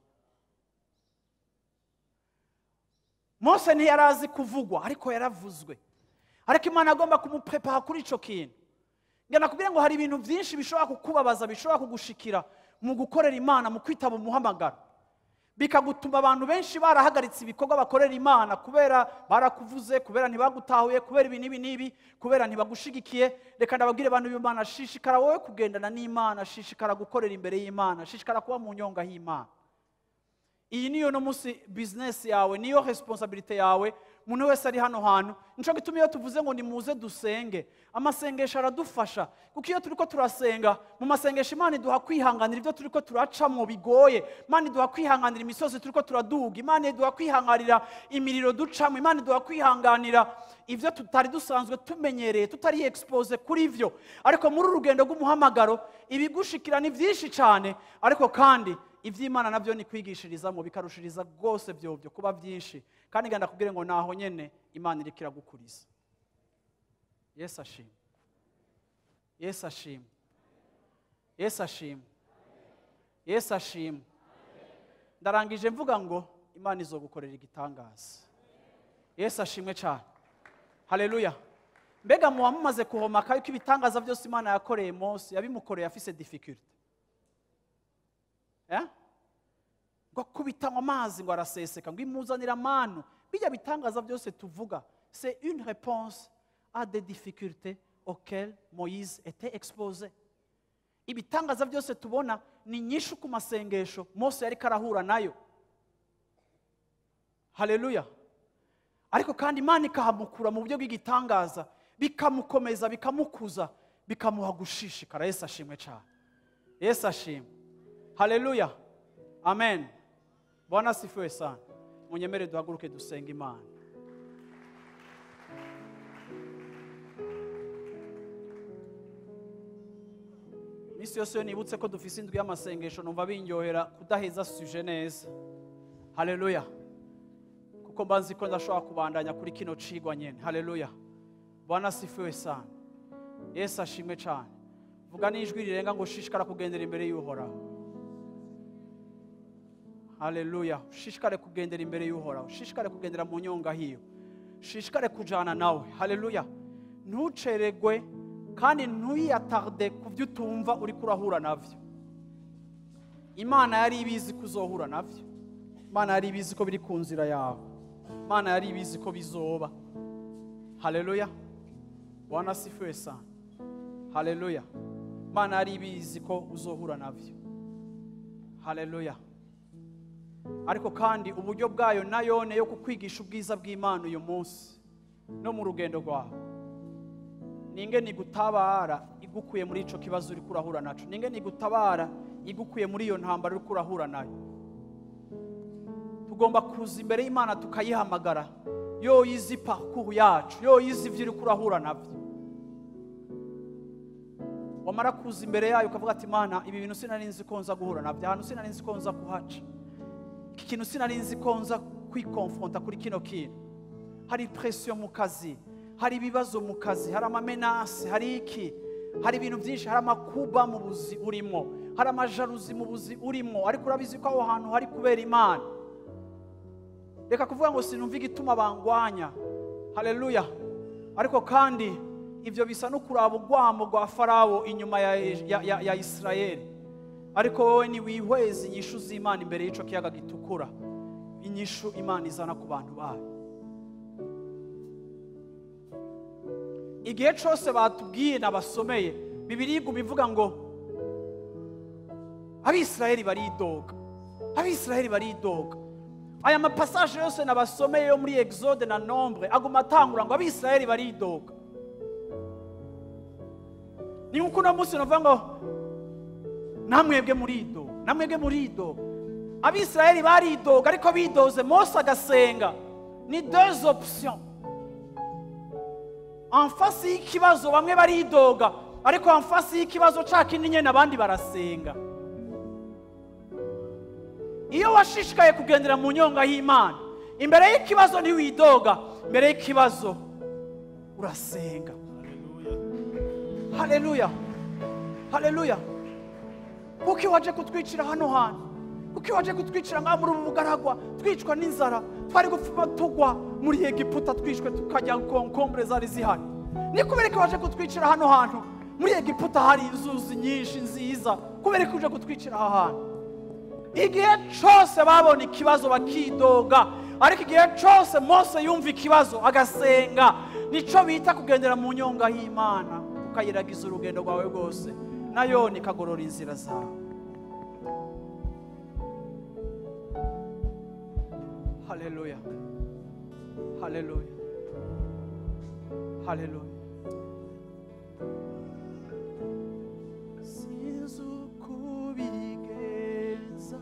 Mose ntiyarazi kuvugwa ariko yaravuzwe. Ariko Imana agomba kumuprepara kuri ico kintu. Ngenda kubwira ngo hari ibintu byinshi bishobora kukubabaza, bishobora kugushikira mu gukorera Imana, mu kwitaba umuhamagaro, bikagutuma abantu benshi barahagaritse ibikorwa bakorera Imana kubera barakuvuze, kubera ntibagutahuye, kubera ibi n'ibi n'ibi, kubera ntibagushigikiye. Reka ndababwire abantu b'Imana, shishikara wowe kugendana n'Imana, shishikara gukorera imbere y'Imana, shishikara kuba mu nyonga y'Imana. Iyi niyo no munsi business yawe, niyo responsabilité yawe. Umuntu wese ari hano hantu, nico gituma iyo tuvuze ngo nimuze dusenge, amasengesho aradufasha, kuko iyo turiko turasenga mu masengesho Imana iduha kwihanganira ibyo turiko turacamwo bigoye, Imana iduha kwihanganira imisozi turiko turaduga, Imana iduha kwihanganira imiriro ducamwo, Imana iduha kwihanganira ivyo tutari dusanzwe tumenyereye, tutari expose kuri ivyo. Ariko muri uru rugendo rw'umuhamagaro ibigushikira ni vyinshi cane, ariko kandi ivy'Imana navyo ni kwigishirizamo bikarushiriza rwose byobyo kuba byinshi. Kandi ngenda kubwire ngo naho nyene Imana iriko iragukuriza. Yesu ashimwe. Yesu ashimwe. Yesu ashimwe. Yesu ashimwe. Ndarangije mvuga ngo Imana izogukorera igitangaza. Yesu ashimwe cyane. Haleluya. Mbega muwamaze kuhomaka yuko ibitangaza byose Imana yakoreye Mose yabimukoreye afise difficulty. Ngo kubitanywa amazi ngo araseseka, ngo imuzanira amanu. Bijya bitangaza byose tuvuga, c'est une réponse à des difficultés auxquelles Moïse était exposé. Ibitangaza byose tubona ni nyishu ku masengesho Mose yari karahura nayo. Haleluya. Ariko kandi Imana ikahamukura mu buryo bw'igitangaza, bikamukomeza, bikamukuza, bikamuha gushishikara. Yesu ashimwe cyane. Yesu ashimwe. Haleluya. Amen. Bwana asifiwe sana. Munyemere duhaguruke dusenge Imana. Misi yose iyo nibutse ko dufise indwi y'amasengesho numva binyohera kudaheza sujet neza. Haleluya. Kuko mba nzi ko ndashobora kubandanya kuri kino cigwa nyene. Haleluya. Bwana asifiwe sana. Yesu ashimwe cyane. Vuga n'ijwi rirenga ngo shishikara kugendera imbere y'Uhoraho. Haleluya. Shishikare kugendera imbere y'Uhoraho. Shishikare kugendera mu nyonga hiyo. Shishikare kujana nawe. Haleluya. Ntuceregwe kandi ntuyatarde ku byo utumva uri kurahura navyo. Imana yari ibizi kuzohura navyo. Imana yari ibizi ko biri ku nzira yawe. Imana yari ibizi ko bizoba. Haleluya. Bwana asifiwe sana. Haleluya. Imana yari ibizi ko uzohura navyo. Haleluya. Ariko kandi uburyo bwayo nayone yo kukwigisha ubwiza bw'Imana uyu munsi no mu rugendo rwawe, ninge nigutabara igukuye muri ico kibazo uri kurahura naco, ninge nigutabara igukuye muri iyo ntambara uri kurahura nayo. Tugomba kuza imbere y'Imana tukayihamagara, yo yizi parcours yacu, yo yizi ivyo uri kurahura navyo. Wamara kuza imbere yayo ukavuga ati Mana, ibi bintu sinari nzi ko nza guhura navyo, ahantu sinari nzi ko nza kuhaca, iki kintu sinari nzi ko nza kwikonfronta kuri kino kintu. Hari pression mu kazi, hari ibibazo mu kazi, hari amamenase, hari iki, hari ibintu byinshi, hari amakuba mu buzi urimo, hari amajaruzi mu buzi urimo, ariko urabizi ko aho hantu hari kubera Imana. Reka kuvuga ngo sinumva igituma bangwanya. Haleluya. Ariko kandi ivyo bisa no kuraba urwamo rwa Farawo inyuma ya Israeli. Ariko wowe ni wihweze inyishu z'Imana imbere y'ico kiyaga gitukura, inyishu Imana izana ku bantu bayo. Igihe cyose batubwiye nabasomeye Bibiliya iguma ivuga ngo Abisirayeli baridoga, Abisirayeli baridoga. Aya mapassage yose nabasomeye yo muri Exode na Nombre aguma atangura ngo Abisirayeli baridoga. Ni nkuko uno munsi navuga ngo namwebwe muridoga, namwebwe muridoga. Abisirayeli baridoga ariko bidoze Mose agasenga. Ni deux options. En face y'ikibazo bamwe baridoga, ariko en face y'ikibazo ca kindi nyene abandi barasenga. Iyo washishikaye kugendera mu nyonga y'Imana, imbere y'ikibazo ntiwidoga, imbere y'ikibazo urasenga. Haleluya. Haleluya. Kuki waje kutwicira hano hantu? Kuki waje kutwicira ngaha muri ubu bugaragwa, twicwa n'inzara, twari gupfuma tugwa muri Egiputa, twishwe tukajya konkombre zari zihari. Ni kubera ko waje kutwicira hano hantu? Muri Egiputa hari inzuzi nyinshi nziza, kubera ko uje kutwicira aha hantu? Igihe cyose babona ikibazo bakidoga, ariko igihe cyose Mose yumva ikibazo agasenga. Nico bita kugendera mu nyonga y'Imana, ukayiragiza urugendo rwawe rwose, nayo nikagorora inzira zawe. Haleluya. Haleluya. Haleluya. Sinzi uko ubigenza,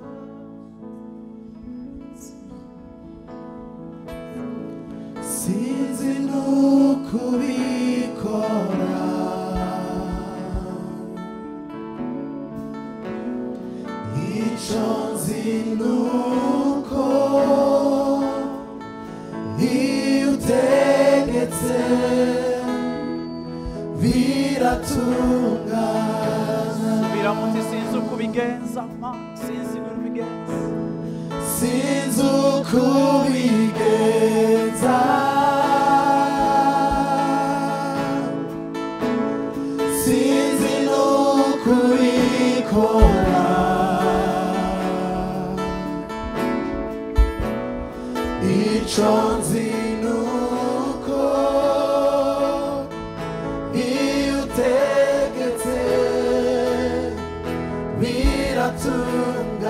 sinzi n'uko ubikora, icyo nzi nuko iyo utegetse biratungana. Subira muti sinzi uko ubigenza, ma sinzi uko ubigenza, sinzi uko ubigenza, sinzi n'uko ubikora, icyo nzi nuko iyo utegetse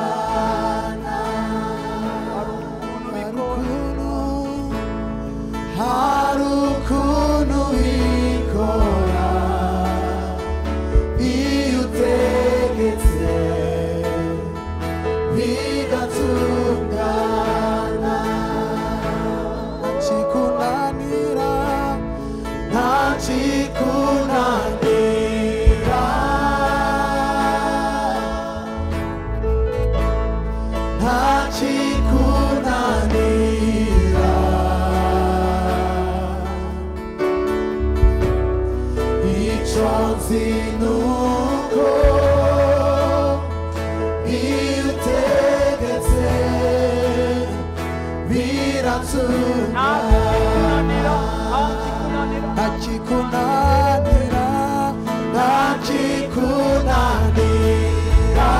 biratungana. Hari ukuntu ubikora iyo utegetse bigatungana. Ntakikunanira, ntakikunanira, ntakikunanira, icyo nzi nuko iyo utegetse biratungana. Ntakikunanira, ntakikunanira,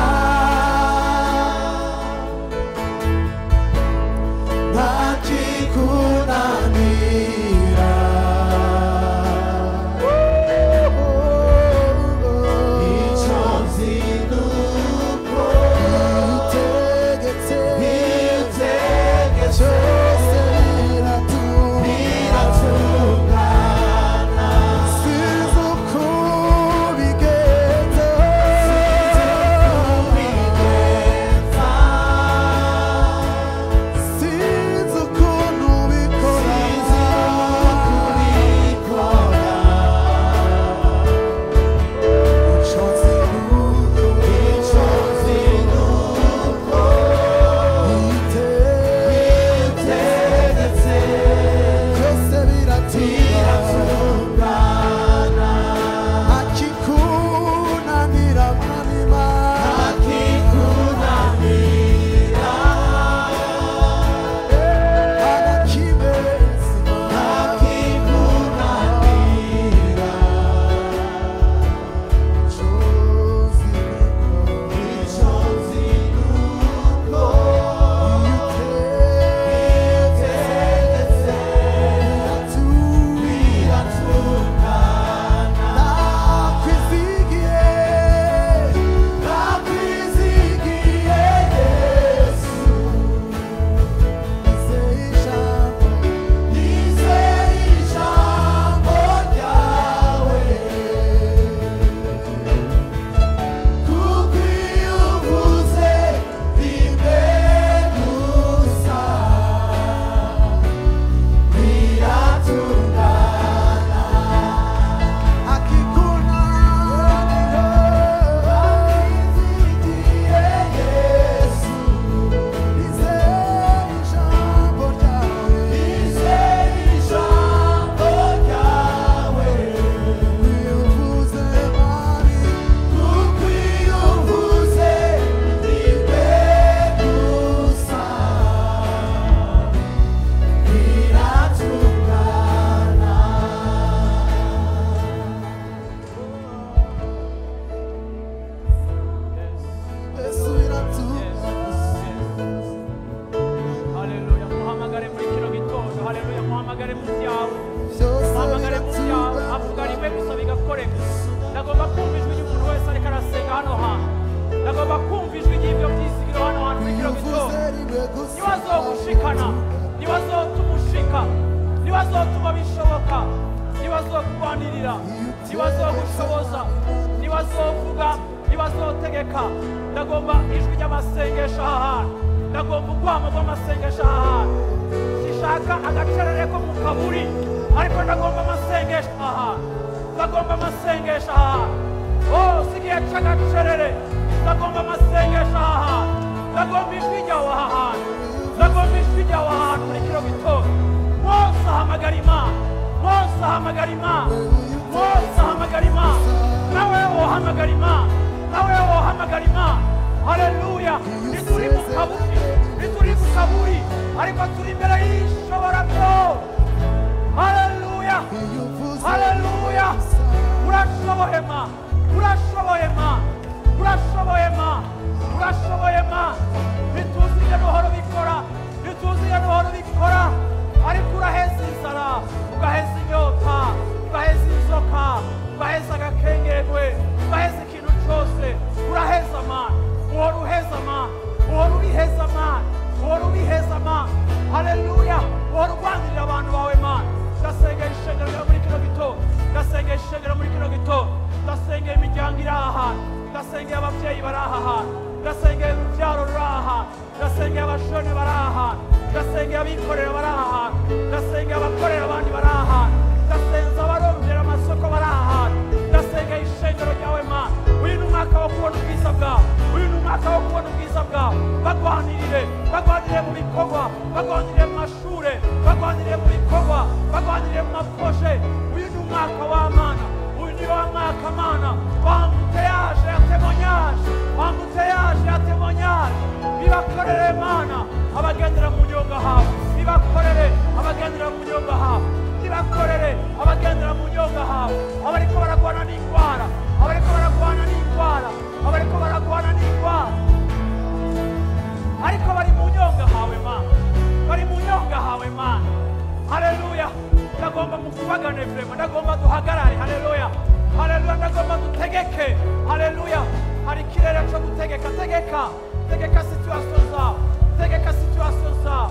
azokugwanirira, niwe azogushoboza, niwe azovuga, niwe azotegeka. Ndagomba ijwi ry'amasengesho aha hantu, ndagomba urwamo rw'amasengesho aha hantu. Sishaka agacerere ko mu kaburi, ariko ndagomba amasengesho aha hantu, ndagomba amasengesho aha hantu. Oh, si igihe c'agacerere, ndagomba amasengesho aha hantu, ndagomba ijwi ryawe aha hantu, ndagomba ijwi ryawe aha hantu muri kino gitondo. Mose ahamagara Imana, Mose ahamagara Imana, Mose ahamagara Imana, nawe wohamagara Imana, nawe wohamagara Imana. Haleluya! Ntituri mu kaburi, ntituri mu kaburi, ariko turi imbere y'ishobora byose. Haleluya, haleluya! Urashoboye ma, urashoboye ma, urashoboye ma, urashoboye ma. Ntituzi ingene uhora ubikora, ntituzi ingene uhora ubikora, ariko uraheza inzara, ugaheza inyota, ugaheza inzoka, ugaheza agakengerwe, ugaheza ikintu cyose. Uraheza mana, uhora uheza mana, uhora ubiheza mana, uhora ubiheza mana. Haleluya! Uhora urwanirira abantu bawe mana. Ndasengera ishengero muri kino gitondo, ndasengera ishengero muri kino gitondo, ndasengera imiryango iri aha hantu, ndasengera ababyeyi bari aha hantu, ndasengera urubyaro ruri aha hantu, ndasengera abashone bari aha hantu, ndasengera abikorera bari aha hantu, ndasengera abakorera abandi bari aha hantu, ndasenza abarondera amasoko bari aha hantu, ndasengera ishengero ryawe mana. Uyu ni umwaka wo kubona ubwiza bwawe, uyu ni umwaka wo kubona ubwiza bwawe. Bagwanirire, bagwanirire mu bikorwa, bagwanirire mu mashure, bagwanirire mu bikorwa, bagwanirire mu maproje. Uyu ni umwaka w'Amana, uyu ni wa mwaka mana wa embouteillage ya témoignage, embouteillage ya témoignage. Bibakorere mana abagendera mu nyonga hawe, bibakorere abagendera mu nyonga hawe, bibakorere abagendera mu nyonga hawe, abariko baragwana n'indwara, abariko baragwana n'indwara, abariko baragwana n'indwara, ariko bari mu nyonga hawe mana, bari mu nyonga hawe mana. Haleluya! Ndagomba mukubagane vrema, ndagomba duhagarare. Haleluya, haleluya! Ndagomba dutegeke. Haleluya! Hari ikirere cyo gutegeka. Tegeka, tegeka situation zawe, tegeka situation zawe,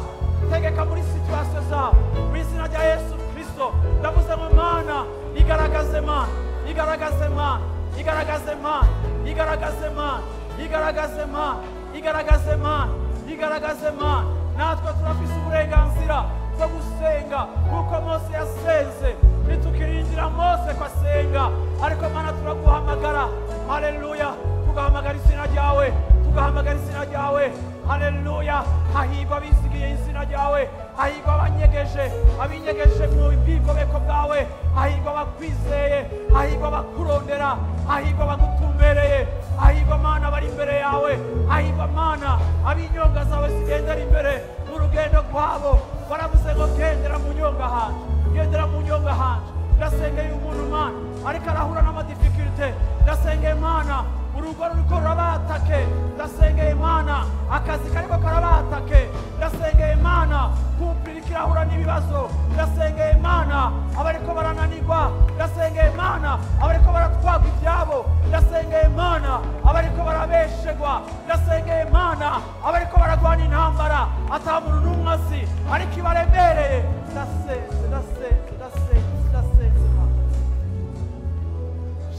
tegeka muri situation zawe mu izina rya Yesu Kristo. Ndavuze ngo mana igaragaze, mana igaragaze, mana igaragaze, mana igaragaze, mana igaragaze, mana igaragaze, mana igaragaze, mana. Natwe turafise uburenganzira bwo gusenga kuko Mose yasenze. Ntitukirindira Mose ko asenga, ariko mana turaguhamagara. Haleluya! Tugahamagara izina ryawe, tugahamagara izina ryawe. Haleluya! Hahirwa abizigiye izina ryawe, hahirwa abanyegeje, abinyegeje mu bwigomeko bwawe, hahirwa abakwizeye, hahirwa abakurondera, hahirwa abagutumbereye, hahirwa mana bari imbere yawe, hahirwa mana ab'inyonga zawe zigendera imbere mu rugendo rwabo. Baravuze ngo gendera mu nyonga hanje, gendera mu nyonga hanje. Ndasengeye umuntu mana ariko arahura n'amadifficulté, ndasengeye mana urugo ruriko rurabatake, ndasengeye mana akazi kariko karabatake, ndasengeye mana couple iriko irahura n'ibibazo, ndasengeye mana abariko barananirwa, ndasengeye mana abariko baratwagwa ibyabo, ndasengeye mana abariko barabeshegwa, ndasengeye mana abariko baragwana intambara ata muntu n'umwe azi ariko ibaremereye. Ndasenze, ndasenze, ndasenze, ndasenze mana.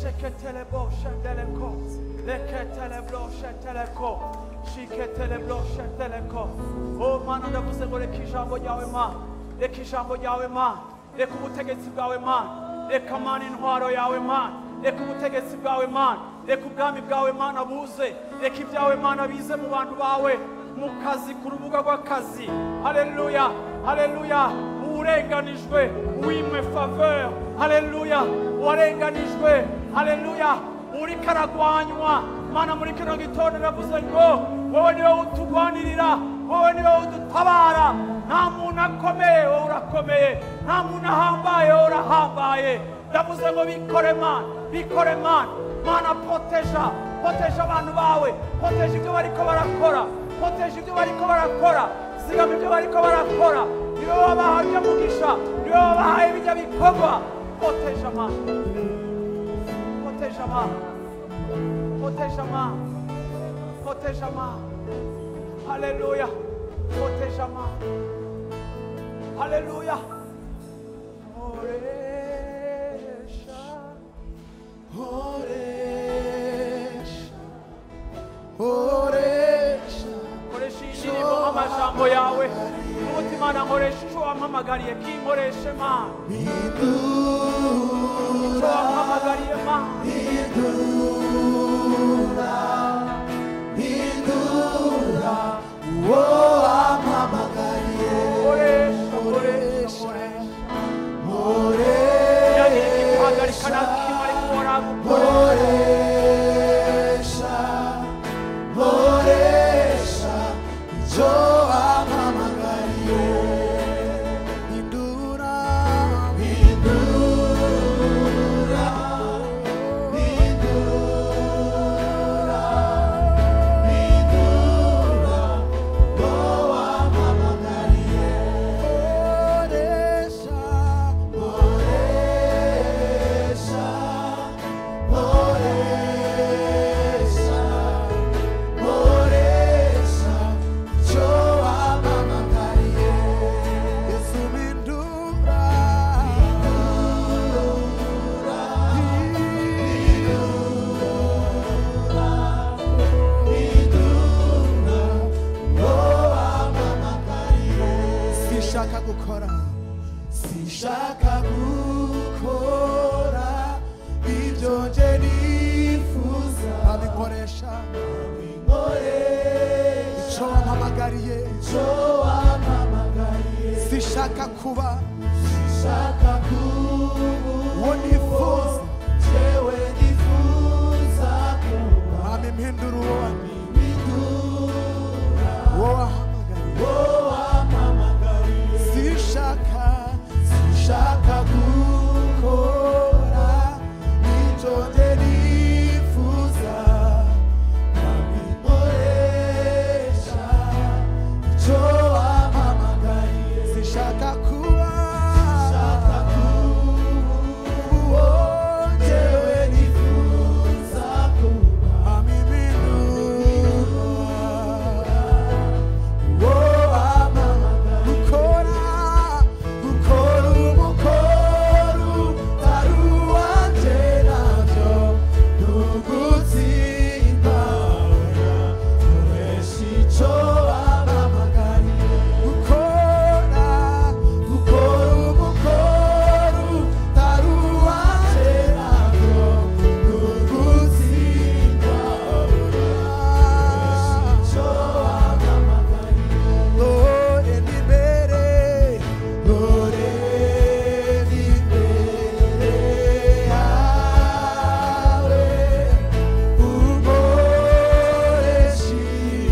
Sheketelebo shendeleko, leketeleblo shenteleko, shiketeleblo shenteleko. Oh mana, ndavuze ngo reka ijambo ryawe mana, reka ijambo ryawe mana, reka ubutegetsi bwawe mana, reka mana intwaro yawe mana, reka ubutegetsi bwawe mana, reka ubwami bwawe mana buze, reka ibyawe mana bize mu bantu bawe, mu kazi, ku rubuga rw'akazi. Haleluya, haleluya! Urenganijwe wimwe faveur. Haleluya! Uwarenganijwe, haleluya, uriko aragwanywa mana muri kino gitondo ndavuze ngo wowe niwe utugwanirira, wowe niwe udutabara. Nta muntu akomeye, wowe urakomeye, nta muntu ahambaye, wowe urahambaye. Ndavuze ngo bikore mana, bikore mana. Mana proteja, proteja abantu bawe, proteja ibyo bariko barakora, proteja ibyo bariko barakora, zigama ibyo bariko barakora. Niwe wabahaye umugisha, niwe wabahaye ibijya bikorwa. Proteja mana, proteja mana, proteja mana, proteja mana. Haleluya! Proteja mana. Haleluya! Oresha. wampamagariye kinkoreshe Mana, icyo wampamagariye Mana, hindura, hindura uwo wampamagariye. Nkoresha, nkoresha, nkoresha. Ntihagire ikiguhagarika na kimwe, ariko waragukoresha. Nkoresha, nkoresha icyo wampamagariye. Hindura, hindura, hindura, hindura uwo wampamagariye. Nkoresha, nkoresha, nkoresha, nkoresha icyo wampamagariye. Yesu mpindura, hindura, hindura, hindura uwo wampamagariye. Sinshaka gukora, sinshaka gukora ibyo nje nifuza, abinkoresha, icyo wampamagariye, icyo wampamagariye. Sinshaka kuba, sinshaka kuba uwo nifuza, jewe nifuza kuba. Mwami mpindura uwo, uwo wahamagariye, uwo wampamagariye. Sinshaka, sinshaka gukora icyo nje nifuza, nkoresha icyo wampamagariye. Sinshaka kuba, sinshaka kuba uwo njyewe nifuza kuba. Mwami mpindura uwo wampamagariye. Gukora, gukora umukoro utari uwanjye nabyo ni ugutsinda. Nkoresha icyo wampamagariye. Gukora, gukora umukoro utari uwanjye nabyo ni ugutsinda. Nkoresha icyo wampamagariye. Dore n'imbere, dore n'imbere yawe, unkoreshe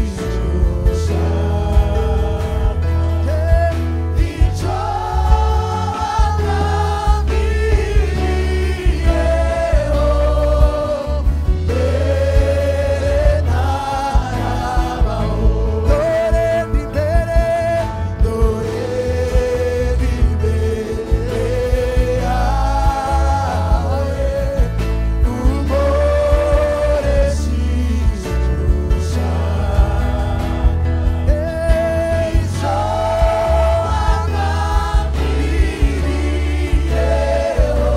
icyo ushaka. Icyo wagambiriyeho mbere ntarabaho. Dore n'imbere, dore n'imbere yawe, unkoreshe icyo ushaka. Icyo wagambiriyeho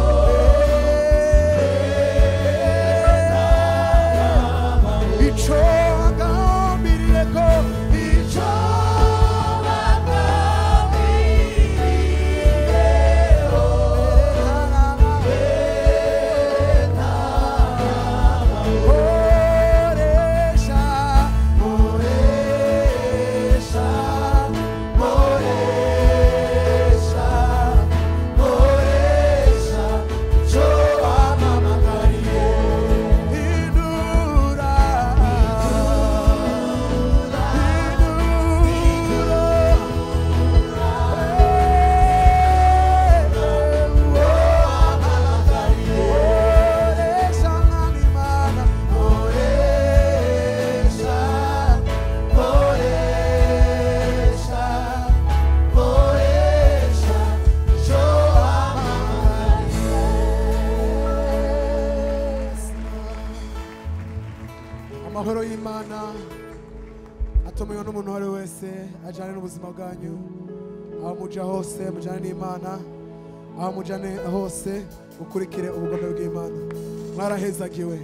icyo wagambiriyeko, icyo wagambiriyeho nkoresha, nkoresha, nkoresha, nkoresha icyo wampamagariye. Hindura, hindura, uwo wampamagariye. Nkoresha Mwami Mana, nkoresha, nkoresha, nkoresha icyo wampamagariye. Amahoro y'Imana atumiwe n'umuntu uwo ari we wese ajyane n'ubuzima bwanyu. Aho muja hose mujyane n'Imana, aho mujyane hose mukurikire ubugome bw'Imana. Mwarahezagiwe.